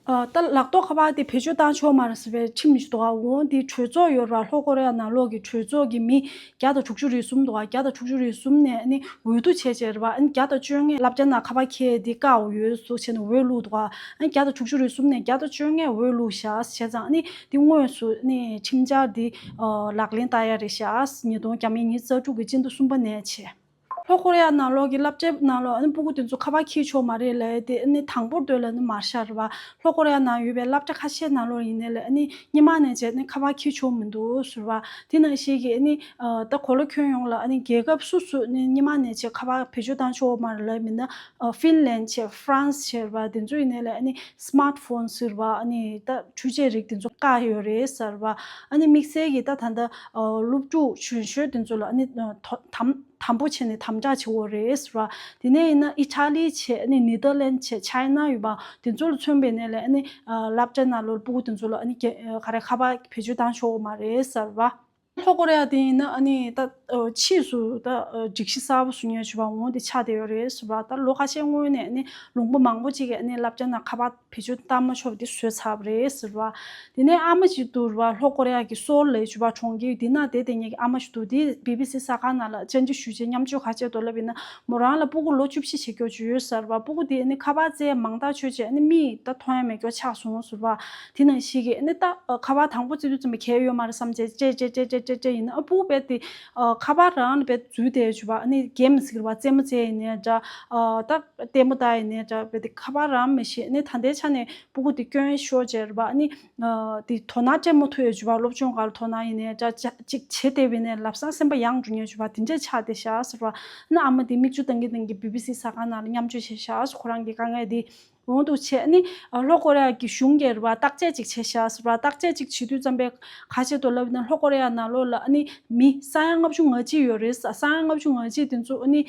ཨ་ད་ལག་ཐོག་ཁ་པར་དེ་བེད་སྤྱོད་བཏང་ཆོག་མ་རེད་ཟེར་བའི་ཁྲིམས་ཞིག་འདུག་ག་འོང་དེ་གྲོས་ཚོགས་ཡོད་རེད་པ། ལྷོ་ཀོ་རི་ཡ་ནང་ལོགས་ཀྱི་གྲོས་ཚོགས་ཀྱི་མི་བརྒྱ་དང་དྲུག་ཅུ་རེ་གསུམ་འདུག་ག་བརྒྱ་དང་དྲུག་ཅུ་རེ་གསུམ་ནས་ཨ་ནི་འོས་བསྡུ་བྱས་བྱས་རེད་པ། ཨ་ནི་བརྒྱ་དང་བཅོ་ལྔས་སློབ་གྲྭའི་ནང་ཁ་པར་འཁྱེར་དེ་བཀག་འོས་སུ་བྱས་ནས་འོས་བླུགས་འདུག་ག་ཨ་ནི་བརྒྱ་དང་དྲུག་ཅུ་རེ་གསུམ་ནས་བརྒྱ་དང་བཅོ་ལྔས་འོས་བླུགས་བཞག་བྱས་ཙང་ཨ་ནི་དེ་དངོས་སུ་ཨ་ནི་ཁྲིམས་འཆར་དེ་ཨ་ལག་ལེན་བསྟར་ཡ་རེད་ཤག་ཉིས་སྟོང་ཉི་ཤུ་རྩ་དྲུག་གི་སྤྱི་ཟླ་གསུམ་པ་ནས་བྱས། ལྷོ་ཀོ་རི་ཡ་ནང་ལོགས་ཀྱི་སློབ་གྲྭའི་ནང་ལོགས་ཨ་ནི་སྤུ་གུ་དེ་ཚོ་ཁ་པར་འཁྱེར་ཆོག་མ་རེད་ལབ་ཡ་དེ་ཨ་ནི་དང་པོར་སྡོད་ལ་ནི་མ་ཤར་བ། ལྷོ་ཀོ་རི་ཡ་ནང་ཡོད་པའི་སློབ་གྲྭ་ཁ་ཤས་ནང་ལོགས་ཡིན་ནའི་ལས་ཨ་ནི་སྔོན་མ་ནས་བྱས་ནས་ཁ་པར་འཁྱེར་ཆོག་མི་འདུག་ཟེར་བ། དེ་ནང་བཞིན་གྱི་ཨ་ནི་ད་གོ་ལ་ཁྱོན་ཡོངས་ལ་ཨ་ནི་རྒྱལ་ཁབ་སོ་སོ་ནས་སྔོན་མ་ནས་བྱས་ཁ་པར་བེད་སྤྱོད་བཏང་ཆོག་མ་རེད་ལབ་མིན་ན། ཧྥིན་ལན་བྱས་ཧྥ་རན་སི་བྱས་རེད་བ། དེ་ཚོ་ཡིན་ནའི་ལས་ཨ་ནི་སི་མཱར་ཊི་ཕོན་ཟེར་བ་ཨ་ནི་ད་འཕྲུལ་ཆས་རིགས་དེ་ཚོ་བཀག་ཡོད་རེད་ཟེར་བ། ཨ་ནི་དམིགས་བསལ་གྱི་ད་ད་ལྟ་སློབ་ཕྲུག་གཞོན་གཞོན་དེ་ཚོ་ལ་ཨ་ནི་དོ་དམ་དམ་པོ་བྱས་ནས་དམ་དྲག་བྱེད་དགོས་རེད་ཟེར་བ། དེ་ནས་ཡིན་ན་ཨི་ཊ་ལི་བྱས་ཨ་ནི་ནེ་དར་ལན་བྱས་ཆའི་ན་ཡོད་པ་དེ་ཚོ་ལ་མཚོན་པ་ཡིན་ནའི་ལས་ཨ་ནི་སློབ་གྲྭ་ནང་ལོགས་སྤུ་གུ་དེ་ཚོ་ལ་ཨ་ནི་ག་རེ་ཁ་པར་བེད་སྤྱོད་བཏང་ཆོག་གི་མ་རེད་ཟེར་བ། ལྷོ་ཀོ་རི་ཡ་དེ་ཡིན་ན་ཨ་ནི་ད་ཕྱིས་སུ་ད་སྒྲིག་གཞི་གསར་པ་བཟོ་མཁན་བྱས་པ་འོང་དེ་ཆགས་བསྡད་ཡོད་རེད་ཟེར་བ། ད་ལོ་ཁ་ཤས་སྔོན་ནས་ཨ་ནི་ལུང་པ་མང་པོ་ཅིག་གིས་ཨ་ནི་སློབ་གྲྭ་ནང་ཁ་པར་བེད་སྤྱོད་བཏང་མ་ཆོག་པ་དེ་བཟོས་ཚར་བ་རེད་ཟེར་བ། དེ་ནས་ཨ་མ་ཅིག་འདུག་རེད་བ། ལྷོ་ཀོ་རི་ཡ་གི་སོལ་ལབ་བྱས་པ་གྲོང་ཁྱེར་དེ་ན་བསྡད་བསྡད་མཁན་གྱི་ཨ་མ་ཞིག་འདུག་དེ་བི་བི་སི་གསར་ཁང་ནང་ལ་བཅར་འདྲི་ཞུས་བྱས་མཉམ་སྤྱོད་ག་བྱས་འདུག་ལབ་ཡིན་ན་མོ་རང་ལ་སྤུ་གུ་ལོ་བཅུ་བཞི་བྱེད་མཁན་ཅིག་ཡོད་ཟེར་བ། སྤུ་གུ་དེ་ཨ་ནི་ཁ་པར་རྩེ་མང་ཐག་ཆོད་བྱས་ཨ་ནི་མིག་ད་མཐོང་ཡ་མེད་མཁན་ཆགས་སོང་ཟེར་བ། དེ་ནང་བཞིན་གྱི་ཨ་ནི་ད་ཁ་པར་དང་པོ་རྩེ་དུས་ཙམ་པ་གལ་ཡོད་མ་རེད་བསམ་བྱས་རྩེ་རྩེ་རྩེ་རྩེ་ཡིན་ན་ཨ་སྤུ་གུ་རྦད་དེ་ཁ་པར་རང་ལ་རྦད་འཛུལ་བསྡད་བྱས་པ། ཨ་ནི་གེམ་ཟེར་བ་རྩེད་མོ་རྩེ་ཡིན་ནའི་འདྲ། ད་ལྟད་མོ་ལྟ་ཡིན་ནའི་འདྲ། རྦད་དེ་ཁ་པར་རང་མི་ཤེས། ཨ་ནི་ད་ལྟའི་ཆ་ནས་སྤུ་གུ་དེ་སྐྱོན་ཤོར་བྱས་རེད་པ། ཨ་ནི་དེ་དོ་སྣང་སྤྲད་མ་ཐུབ་ཡས་བྱས་པ། སློབ་སྦྱོང་སྒང་ལ་དོ་སྣང་ཡིན་ནའི་འདྲ། ཅ་ཅིག་བྱེད་བསྡད་པ་ཡིན་ནའི་ལམ་སང་སེམས་པ་ཡང་འགྲོ་མཁན་བྱས་པ་དེ་འདྲས་ཆགས་བསྡད་ཤག་ཟེར་བ། ཨ་ནི་ཨ་མ་དེ་མིག་ཆུ་བཏང་གིན་བཏང་གིན་བི་བི་སི་གསར་ཁང་ནང་ལ་མཉམ་སྤྱོད་བྱས་ཤག་ཟེར། ཁོ་རང་གི་དཀའ་ངལ་དེ། འོང་འདུག་བྱས་ནི་ལྷོ་ཀོ་རི་ཡ་གི་གཞུང་གིས་རེད་པ། བརྟག་དཔྱད་ཅིག་བྱས་ཤག་ཟེར་བ། བརྟག་དཔྱད་ཅིག་བྱེད་དུས་ཙམ་པའི་ག་བྱས་འདུག་ལབ་ན་ལྷོ་ཀོ་རི་ཡ་ནང་ལོགས་ལ་ཨ་ནི་མི་ས་ཡ་ལྔ་བཅུ་ང་གཅིག་ཡོད་རེད་ཟེར། ས་ཡ་ལྔ་བཅུ་ང་གཅིག་དེ་ཚོ་ཨ་ནི་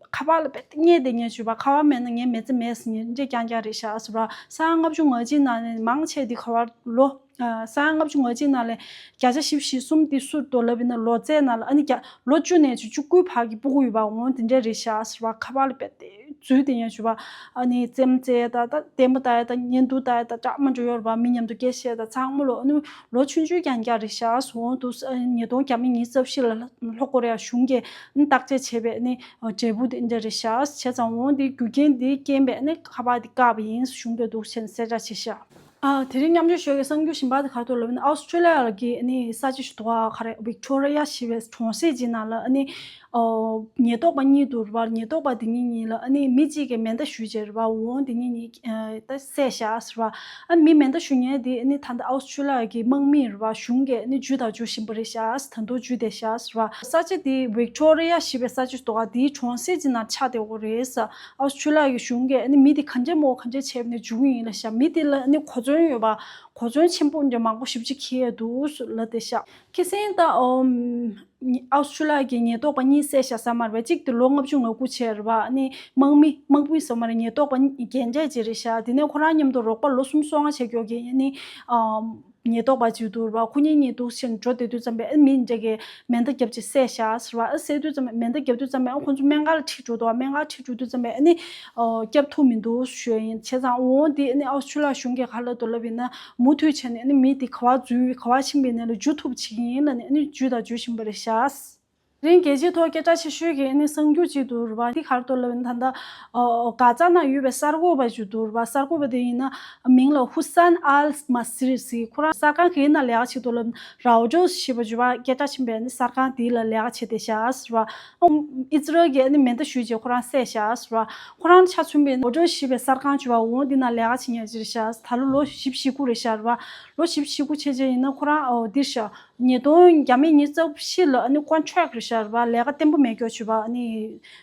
ཁ་པར་ལ་རྦད་དེ་བསྙལ་བསྡད་མཁན་བྱས་པ། ཁ་པར་མེད་ན་ངའི་མི་ཚེ་མེད་ཟེར་མཁན་འདྲས་རྐྱང་རྐྱང་རེད་ཤག་ཟེར་བ། ས་ཡ་ལྔ་བཅུ་ང་གཅིག་ནང་ནས་མང་ཆེ་དེ་ག་བར་ལོ། ས་ཡ་ལྔ་བཅུ་ང་གཅིག་ནང་ལས་བརྒྱ་ཆ་བཞི་བཅུ་ཞེ་གསུམ་དེ་སུ་འདུག་ལབ་ཡིན་ན་ལོ་ཚད་ནང་ལ་ཨ་ནི་བརྒྱ་ལོ་བཅུ་ནས་བཅུ་དགུའི་བར་གྱི་སྤུ་གུ་ཡོད་པ་འོང་དེ་འདྲས་རེད་ཤག་ཟེར་བ། ཁ་པར་ལ་རྦད་དེ་འཛུལ་བསྡད་མཁན་བྱས་པ། ཨ་ནི་རྩེད་མོ་རྩེ་ཡ་ད་ད་ལྟད་མོ་ལྟ་ཡ་ད་བརྙན་ཐུང་ལྟ་ཡ་ད་སྐྲག་མ་འགྲོ་ཡོད་རེད་པ། མི་མཉམ་དུ་སྐད་བཤད་ད་ཚང་མ་ལོ་ཨ་ནི་ལོ་ཆུང་ཆུང་རྐྱང་རྐྱང་རེད་ཤག་ཟེར། འོང་འདུག་ཉིས་སྟོང་ཉི་ཤུ་རྩ་བཞི་ལ་ལྷོ་ཀོ་རི་ཡ་གཞུང་གིས་ཨ་ནི་བརྟག་དཔྱད་བྱས་པའི་ཨ་ནི་འབྲས་བུ་དེ་འདྲས་རེད་ཤག་བྱས་ཙང་འོང་དེ་རྒྱུ་རྐྱེན་དེའི་རྐྱེན་པས་ཨ་ནི་ཁ་པར་དེ་བཀག་པ་ཡིན་གཞུང་གིས་འདུག་བྱས་ནས་གསལ་བསྒྲགས་བྱས་ཤག་ཨ། དེ་རིང་མཉམ་ཞུགས་ཞུ་གི་གསར་འགྱུར་གཞན་པ་དེ་ག་རེ་འདུག་ལབ་ན་ཨོ་སི་ཀྲི་ལི་ཡ་གི་ཨ་ནི་ས་ཆ་ཞིག་འདུག་ག་ག་རེ་ཝིག་ཊོ་རི་ཡ་ཞེས་པའི་གྲོང་གསེབ་ཅིག་ནང་ལ་ཨ་ནི་ཨོ་ཉེན་རྟོག་པ་གཉིས་འདུག་རེད་པ། ཉེན་རྟོག་པ་དེ་གཉིས་གཉིས་ལ་ཨ་ནི་མི་གཅིག་གིས་མེ་མདའ་གཞུས་བྱས་རེད་པ། འོང་དེ་གཉིས་གཉིས་ཨ་ད་བསད་བཞག་ཟེར་བ། ཨ་མི་མེ་མདའ་གཞུ་མཁན་དེ་ཨ་ནི་ད་ལྟ་ཨོ་སི་ཀྲི་ལི་ཡ་གི་དམག་མི་རེད་པ། གཞུང་གིས་ཨ་ནི་འཇུ་དང་འཇུ་བཞིན་པ་རེད་ཤག་ད་དུང་འཇུ་བསྡད་ཤག་ཟེར་བ། ས་ཆ་དེ་ཝིག་ཊོ་རི་ཡ་ཞེས་པའི་ས་ཆ་འདུག་ག་དེའི་གྲོང་གསེབ་ཅིག་ནང་ཆགས་བསྡད་ཡོད་རེད་ཟེར། ཨོ་སི་ཀྲི་ལི་ཡ་གི་གཞུང་གིས་ཨ་ནི་མི་དེ་ག་འདྲས་མོ་ག་འདྲས་བྱས་ནས་འཇུ་གི་ཡིན་ལབ་ཤག་མི་དེ་ལ་ཨ་ནི་གོ་མཚོན་ཡོད་པ། གོ་མཚོན་ཆེན་པོ་འདྲ་མང་པོ་ཞེ་པོ་ཅིག་འཁྱེར་ཡ་འདུག་ལབ་བསྡད་ཤག་ཁ་སང་ད་ཨོ་ཨོ་སི་ཀྲི་ལི་ཡ་གི་ཉེན་རྟོག་པ་གཉིས་བསད་ཤག་ཟེར་མ་རེད་པ། གཅིག་དེ་ལོ་ལྔ་བཅུ་ང་དགུ་བྱས་རེད་པ། ཨ་ནི་དམག་མི་དམག་མི་ཟེར་མ་རེད། ཉེན་རྟོག་པ་རྒན་གྲས་ཅིག་རེད་ཤག་དེ་ནས་ཁོ་རང་མཉམ་དུ་རོགས་པ་ལོ་གསུམ་སོ་ལྔ་བྱེད་མཁན་གྱི་ཨ་ནི་ཨོ་ཉེན་རྟོག་པ་ཅིག་འདུག་རེད་པ། ཁོ་གཉིས་གཉིས་འདུག་བྱས་ནས་འགྲོ་བསྡད་དུས་ཙམ་པས་ཨ་ནི་མི་འདྲ་གིས་མེ་མདའ་བརྒྱབ་བྱས་བསད་ཤག་ཟེར་བ། ཨ་བསད་དུས་ཙམ་པས་མེ་མདའ་བརྒྱབ་དུས་ཙམ་པས་ཨ་ཁོ་ཚོ་སྨན་ཁང་ལ་ཁྲིད་འགྲོ་འདུག་སྨན་ཁང་ཁྲིད་འགྲོ་དུས་ཙམ་པས་ཨ་ནི་ཨོ་བསྐྱབ་ཐུབ་མི་འདུག་ཞུ་ཡ་ཡིན། བྱས་ཙང་འོ་འདི་ཨ་ནི་ཨོ་སི་ཀྲི་ལི་ཡ་གཞུང་གིས་ག་རེ་ལབ་འདུག་ལབ་ཡིན་ན་མུ་མཐུད་བྱས་ནས་ཨ་ནི་མི་འདི་ག་པར་འཛུལ་ག་པར་ཕྱིན་པ་ཡིན་ནའི་ལས་འཇུ་ཐུབ་པ་བྱེད་ཀྱི་ཡིན་ལབ་ནས་ཨ་ནི་འཇུས་དང་འཇུ་བཞིན་པ་རེད་ཤག་དེ་རིང་རྒྱལ་སྤྱིའི་ཐོག་སྐད་གྲགས་ཆེ་ཤོས་ཀྱི་ཨ་ནི་གསར་འགྱུར་ཅིག་འདུག་རེད་པ། འདི་ག་རེ་འདུག་ལབ་ཡིན་ན་ད་ལྟ་ཨོ་གྷ་ཛ་ནང་ཡོད་པའི་གསར་འགོད་པ་ཅིག་འདུག་རེད་པ། གསར་འགོད་པ་དེ་ཡིན་ན་མིང་ལ་ཧུ་སན་ཨལ་མ་སི་རི་ཟེར། ཁོ་རང་གསར་ཁང་གི་ནང་ལས་ཀ་བྱེད་འདུག་ལབ་ཡིན་ན། རའོ་ཊར་ཟེར་བ་ཅིག་ཡོད་པ། སྐད་གྲགས་ཆེན་པོའི་ཨ་ནི་གསར་ཁང་དེ་ལ་ལས་ཀ་བྱེད་བསྡད་ཤག་ཟེར་བ། ཨིས་རལ་གྱིས་ཨ་ནི་མེ་མདའ་གཞུས་བྱས་ཁོ་རང་བསད་ཤག་ཟེར་བ། ཁོ་རང་ཆ་མཚོན་པའི་རའོ་ཊར་ཟེར་བའི་གསར་ཁང་ཅིག་ཡོད་པ། འོ་འདི་ནང་ལས་ཀ་བྱེད་མཁན་ཅིག་རེད་ཤག་ད་ལོ་ལོ་བཞི་བཅུ་ཞེ་དགུ་རེད་ཤག་རེད་པ། ལོ་བཞི་བཅུ་ཞེ་དགུ་བྱས་བྱས་ཡིན་ན་ཁོ་རང་ཨོ་འདིར་ཤག་ཉིས་སྟོང་ཉི་ཤུ་རྩ་བཞི་ལ་ཨ་ནི་ཀོན་ཊེག་རེད་ཤག་རེད་པ། ལས་ཀ་བརྟན་པོ་མེད་མཁན་ཅིག་ཡོད་པ། ཨ་ནི་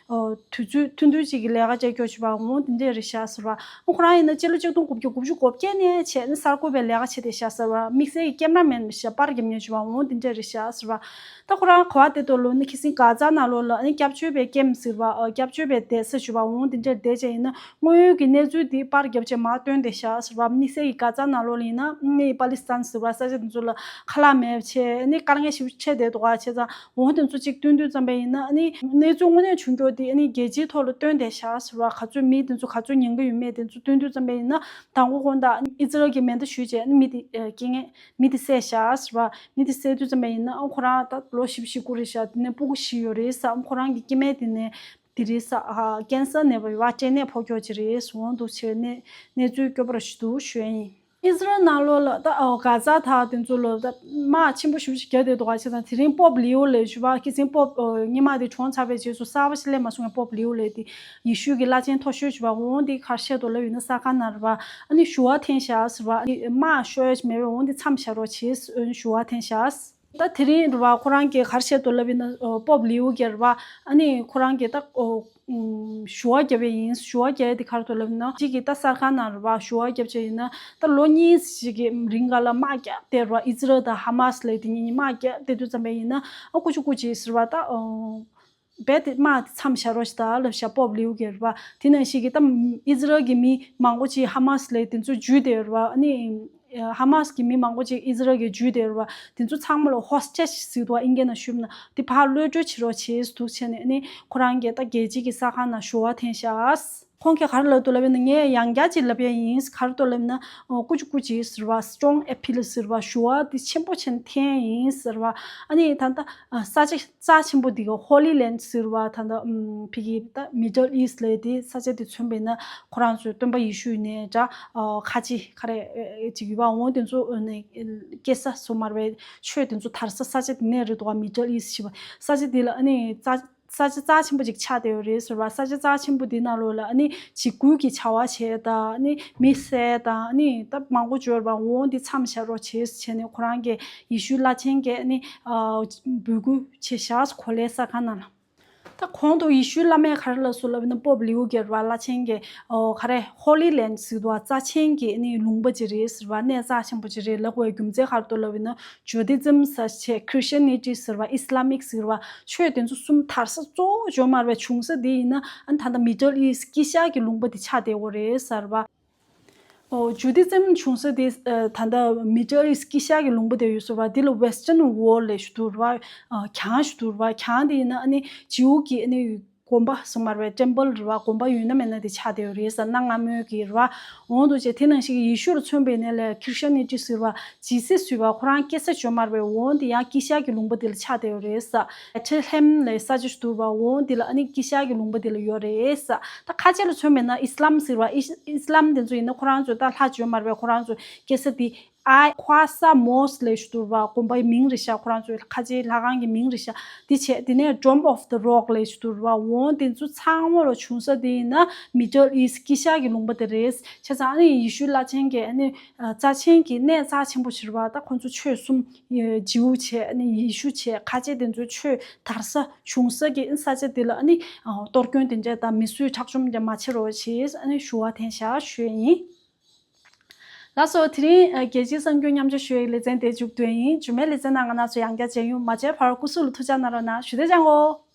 ཨོ་དུས་ཚོད་ཐུང་ཐུང་ཅིག་གི་ལས་ཀ་བྱེད་མཁན་ཅིག་ཡོད་པ། འོ་འདི་འདྲས་རེད་ཤག་ཟེར་བ། ཨ་ཁོ་རང་ཡིན་ན་སྤྱི་ལོ་ཆིག་སྟོང་དགུ་བརྒྱ་དགུ་བཅུ་གོ་བརྒྱད་ནས་བྱས་ནས་གསར་འགོད་པའི་ལས་ཀ་བྱས་བསྡད་ཤག་ཟེར་བ། དམིགས་བསལ་གྱི་ཀེམ་ར་མེན་རེད་ཤག་པར་རྒྱབ་མཁན་ཅིག་ཡོད་པ། འོ་འདི་འདྲས་རེད་ཤག་ཟེར་བ། ད་ཁོ་རང་ག་པར་བསྡད་འདུག་ལབ་ན་ཁ་སང་གྷ་ཛ་ནང་ལོགས་ལ་ཨ་ནི་སྐྱབས་བཅོལ་བའི་ཀེམ་ཟེར་བ། ཨ་སྐྱབས་བཅོལ་བའི་སྡོད་ས་ཅིག་ཡོད་པ། འོ་འདི་འདྲས་བསྡད་བྱས་ཡིན་ན་དངོས་ཡོད་ཀྱི་གནས་ཚུལ་འདི་པར་རྒྱབ་བྱས་མར་བཏོན་བསྡད་ཤག་ཟེར་བ། དམིགས་བསལ་གྱི་གྷ་ཛ་ནང་ལོགས་ལ་ཡིན་ན་ཨ་ནི་པ་ལི་སི་ཐན་ཟེར་བ་ས་ཆ་དེ་ཚོ་ལ་ཁ་ལག་མེད་བྱས་ཨ་ནི་དཀའ་ངལ་ཞེ་པོ་འཕྲད་བསྡད་འདུག་ག་བྱས་ཙང་འོ་དེ་ཚོ་གཅིག་བཏོན་དུས་ཙམ་པ་ཡིན་ན་ཨ་ནི་གནས་ཚུལ་དངོས་གནས་བྱུང་རྒྱུ་དེ་ཨ་ནི་རྒྱལ་སྤྱིའི་ཐོག་ལ་བཏོན་བསྡད་ཤག་ཟེར་བ། ག་ཚོད་མི་དེ་ཚོ་ག་ཚོད་ཉེན་ཁ་ཡོད་མེད་དེ་ཚོ་བཏོན་དུས་ཙམ་པ་ཡིན་ན་དང་པོ་དགོང་དག་ཨིས་རལ་གྱིས་མེ་མདའ་གཞུས་བྱས་ཨ་ནི་མི་དེ་ཨ་རྐྱེན་ངན་མི་དེ་བསད་ཤག་ཟེར་བ། མི་དེ་བསད་དུས་ཙམ་པ་ཡིན་ན་ཨ་ཁོ་རང་ད་ལོ་བཞི་བཅུ་ཞེ་དགུ་རེད་ཤག་དེ་ནས་སྤུ་གུ་བཞི་ཡོད་རེད་ཟེར། ཨ་ཁོ་རང་གི་སྐྱེ་དམན་དེ་ནས་དེ་རེད་ཟེར། ཨ་ཀན་སར་ནད་པ་ཡོད་པ། སྐྲན་ནད་ཕོག་མཁན་ཅིག་རེད་ཟེར། འོ་འདུག་བྱས་ནས་གནས་ཚུལ་སྐྱོ་པོ་ར་ཞིག་འདུག་ཞུ་ཡ་ཡིན། ཨི་ཟི་རལ་ནང་ལོགས་ལ་ད་ཨོ་གྷ་ཛ་དང་དེ་ཚོ་ལ་ད་དམག་ཆེན་པོ་ཞེ་པོ་ཅིག་བརྒྱབ་བསྡད་འདུག་ག་བྱས་ཙང་དེ་རིང་པོབ་ལིའུ་ལེ་ཞུ་བ་ཁི་སིང་པོབ་ཨོ་སྔོན་མ་དེ་གྲོངས་ཚར་བའི་རྗེས་སུ་གསར་པ་ཞིག་སླེབས་མ་སོང་བའི་པོབ་ལིའུ་ལེ་དེ་ཡེ་ཤུ་གི་བླ་ཆེན་མཐོ་ཤོས་ཞུ་བ་འོང་དེ་ག་རེ་བཤད་འདུག་ལབ་ཡིན་ན་ས་ཁང་ནང་རེད་བ། ཨ་ནི་ཞུ་བ་འཐེན་བཞག་ཟེར་བ། ཨ་ནི་དམག་ཤོར་ཡ་ཞིག་མེད་པའི་འོང་དེ་མཚམས་བཞག་རོགས་བྱེད་ཞུ་བ་འཐེན་བཞག་ད་དེ་རིང་རེད་བ་ཁོ་རང་གིས་ག་རེ་བཤད་འདུག་ལབ་ཡིན་ན་ཨོ་པོབ་ལིའུ་གིས་རེད་བ། ཨ་ནི་ཁོ་རང་གིས་ད་ཨོ་ཨུམ་ཞུ་བ་བརྒྱབ་པ་ཡིན། ཞུ་བ་བརྒྱབ་ཡ་དེ་ག་རེ་འདུག་ལབ་ན་གཅིག་གིས་ད་གསར་ཁང་ནང་རེད་བ་ཞུ་བ་བརྒྱབ་བྱས་ཡིན་ན་ད་ལོ་གཉིས་ཤིག་གི་རིང་ག་ལ་དམག་རྒྱག་བསྡད་རེད་བ། ཨི་ཛི་རལ་དང་ཧ་མ་སི་ལབ་དེ་གཉིས་དམག་རྒྱག་བསྡད་དུས་ཙམ་པ་ཡིན་ན་ཨ་ཀུ་ཅི་ཀུ་ཅི་ཟེར་བ་ད་ཨོ་རྦད་དེ་དམག་དེ་མཚམས་བཞག་རོགས་ཞེས་ད་ལབ་བཞག་པོབ་ལིའུ་གིས་རེད་བ། དེ་ནང་བཞིན་གྱི་ད་ཨི་ཛི་རལ་གྱི་མི་མང་པོ་ཅིག་ཧ་མ་སི་ལབ་དེ་ཚོ་འཇུས་བསྡད་རེད་བ། ཨ་ནི་ཧ་མ་སི་གི་མི་མང་པོ་ཅིག་ཨི་ཛི་རལ་གྱིས་འཇུས་བསྡད་རེད་བ། དེ་ཚོ་ཚང་མ་ལ་ཧོ་སི་ཊེཇ་ཟེར་འདུག་བ། ཨིན་སྐད་ནང་ཞུས་ན་དེ་ཕར་གློད་བཀྲོལ་བྱེད་རོགས་བྱེད་འདུག་བྱས་ནས་ཨ་ནི་ཁོ་རང་གིས་ད་རྒྱལ་སྤྱི་གི་གསར་ཁང་ནང་ཞུ་བ་འཐེན་བཞག་ཁོང་གིས་ག་རེ་ལབ་འདུག་ལབ་ཡིན་ན་ངས་ཡང་བསྐྱར་ཅིག་ལབ་ཡ་ཡིན། ག་རེ་འདུག་ལབ་ན་ཨོ་ཀུ་ཅི་ཀུ་ཅི་ཟེར་བ། སི་ཊོང་ཨེ་པིལ་ཟེར་བ། ཞུ་བ་དེ་ཆེན་པོ་ཆེན་འཐེན་ཡིན་ཟེར་བ། ཨ་ནི་ད་ལྟ་ས་ཆ་རྩ་ཆེན་པོ་འདི་ག་ཧོ་ལི་ལེན་ཌི་ཟེར་བ། ད་ལྟ་ཨམ་ཕ་གི་ད་མི་ཌལ་ཨི་སི་ཊི་ལབ་དེ་ས་ཆ་དེ་མཚོན་པ་ཡིན་ན་ཁོ་རང་ཚོའི་སྟོན་པ་ཡེ་ཤུ་ཡིན་ནའི་འདྲ། ཨོ་ཁ་ཆེ་ག་རེ་ཅིག་ཡོད་པ་འོང་དེ་ཚོ་ནས་སྐྱེ་ས་སོ་མར་བའི་ཆོས་དེ་ཚོ་དར་ས་ས་ཆ་དེ་ནས་རེད་འདུག་བ། མི་ཌལ་ཨི་སི་ཊི་ཞེས་པ་ས་ཆ་དེ་ལ་ཨ་ནི་རྩ་ས་ཆ་རྩ་ཆེན་པོ་ཅིག་ཆགས་བསྡད་ཡོད་རེད་ཟེར་བ། ས་ཆ་རྩ་ཆེན་པོ་འདི་ནང་ལོགས་ལ་ཨ་ནི་འཇིགས་སྐུལ་གྱི་བྱ་བ་བྱས་དང་ཨ་ནི་མི་བསད་དང་ཨ་ནི་ད་མང་པོ་འབྱོར་བ་འོང་འདི་མཚམས་བཞག་རོགས་བྱེད་ཟེར་བྱས་ནས་ཁོ་རང་གིས་ཡེ་ཤུའི་བླ་ཆེན་གྱིས་ཨ་ནི་ཨ་འབོད་སྐུལ་བྱས་བཞག་གོ་ལའི་གསར་ཁང་ནང་ལ། ད་གོང་དུ་ཡེ་ཤུའི་བླ་མས་ག་རེ་ལབ་སོང་ལབ་ན་པོབ་ལིའུ་གིས་རེད་བ། བླ་ཆེན་གྱིས་ཨོ་ག་རེ་ཧོ་ལི་ལེན་ཌི་ཟེར་འདུག་བ། རྩ་ཆེན་གྱི་ཨ་ནི་ལུང་པ་ཅིག་རེད་ཟེར་བ། གནས་རྩ་ཆེན་པོ་ཅིག་རེད་ལབ་དགོས་པའི་རྒྱུ་མཚན་ག་རེ་འདུག་ལབ་ཡིན་ན། ཇུ་དི་ཛིམ་ཟེར་བྱས་ཁི་རི་སི་ཊན་ནི་ཊི་ཟེར་བ། ཨི་སི་ལམ་མིག་ཟེར་བ། ཆོས་དེ་ཚོ་གསུམ་དར་ས་གཙོ་བོ་འབྱོར་མར་བའི་བྱུང་ས་དེ་ཡིན་ན་ཨ་ནི་ད་ལྟ་མི་ཌལ་ཨི་སི་ཊི་དཀྱིལ་ཤར་གྱི་ལུང་པ་དེ་ཆགས་བསྡད་ཡོད་རེད་ཟེར་བ། ཨོ་ཇུ་དི་ཛིམ་བྱུང་ས་དེ་ཨ་ད་ལྟ་མི་ཌལ་ཨི་སི་ཊི་དཀྱིལ་ཤར་གྱི་ལུང་པ་དེ་ཡོད་ཟེར་བ། དེ་ལ་ཝེ་སི་ཊན་ཝོལ་ལབ་ཞུ་དུ་རེད་བ། ཨ་གྱང་ཞུ་དུ་རེད་བ། གྱང་དེ་ཡིན་ན་ཨ་ནི་ཇིའུ་གི་ཨ་ནི་དགོན་པ་སོང་མར་བའི་ཊེམ་པལ་རེད་བ། དགོན་པ་ཡོད་ན་མེད་ན་དེ་ཆགས་བསྡད་ཡོད་རེད་ཟེར། གནའ་སྔ་མོའི་གི་རེད་བ། འོང་དུ་བྱས་དེ་ནང་བཞིན་གྱི་ཡེ་ཤུ་ལ་མཚོན་པའི་ནས་ལས་ཁི་རི་སི་ཊན་ནི་ཊི་ཟེར་བ། ཇི་སི་ཟེར་བ་ཁོ་རང་སྐྱེ་ས་འབྱོར་མར་བའི་འོང་དེ་ཡང་དཀྱིལ་ཤར་གྱི་ལུང་པ་དེ་ལ་ཆགས་བསྡད་ཡོད་རེད་ཟེར། བེ་ཐེ་ལེ་ཧེམ་ལབ་ས་ཆ་ཞིག་འདུག་བ། འོང་དེ་ལ་ཨ་ནི་དཀྱིལ་ཤར་གྱི་ལུང་པ་དེ་ལ་ཡོད་རེད་ཟེར། ད་ཁ་ཆེ་ལ་མཚོན་པ་ཡིན་ན་ཨི་སི་ལམ་ཟེར་བ། ཨི་ཨི་སི་ལམ་དེ་ཚོ་ཡིན་ན་ཁོ་རང་ཚོ་ད་ལྷ་འབྱོར་མར་བའི་ཁོ་རང་ཚོ་སྐྱེ་ས་དེ། ཨ་ཁ་ས་མོ་སི་ལབ་ཞུ་དུ་རེད་བ། དགོན་པའི་མིང་རེད་ཤག་ཁོ་རང་ཚོའི་ཁ་ཆེའི་ལྷ་ཁང་གི་མིང་རེད་ཤག་དེ་བྱས་དེ་ནས་ཌོམ་ཨོཕ་ཛ་རོག་ལབ་ཞུ་དུ་རེད་བ། འོང་དེ་ཚོ་ཚང་མ་ལ་བྱུང་ས་དེ་ཡིན་ན་མི་ཌལ་ཨི་སི་ཊི་དཀྱིལ་ཤར་གྱི་ལུང་པ་དེ་རེད། བྱས་ཙང་ཨ་ནི་ཡེ་ཤུའི་བླ་ཆེན་གྱིས་ཨ་ནི་རྩ་ཆེན་གྱི་གནས་རྩ་ཆེན་པོ་ཞིག་རེད་བ། ད་ཁོ་ཚོ་ཆོས་གསུམ་ཇིའུ་བྱས་ཨ་ནི་ཡེ་ཤུ་བྱས་ཁ་ཆེ་དེ་ཚོའི་ཆོས་དར་ས་བྱུང་ས་གི་ས་ཆ་དེ་ལ་ཨ་ནི་གཏོར་སྐྱོན་དེ་འདྲ་དང་མི་གསོད་ཁྲག་སྦྱོར་དེ་འདྲ་མ་བྱེད་རོགས་བྱས་ཨ་ནི་ཞུ་བ་འཐེན་བཞག་ཞུ་ཡ་ཡིན། ལགས་སོ། དེ་རིང་ཨ་རྒྱལ་སྤྱིའི་གསར་འགྱུར་མཉམ་སྤྱོད་ཞུ་ཡའི་ལེ་ཚན་དེ་མཇུག་བསྡུ་ཡ་ཡིན། རྗེས་མའི་ལེ་ཚན་ནང་ང་རང་ཚོ་ཡང་བསྐྱར་མཇལ་ཡོང་། མ་མཇལ་བར་སྐུ་གཟུགས་ལ་ཐུགས་ཅག་གནང་རོགས་གནང་། ཞུ་བདེ་ཅང་གོ།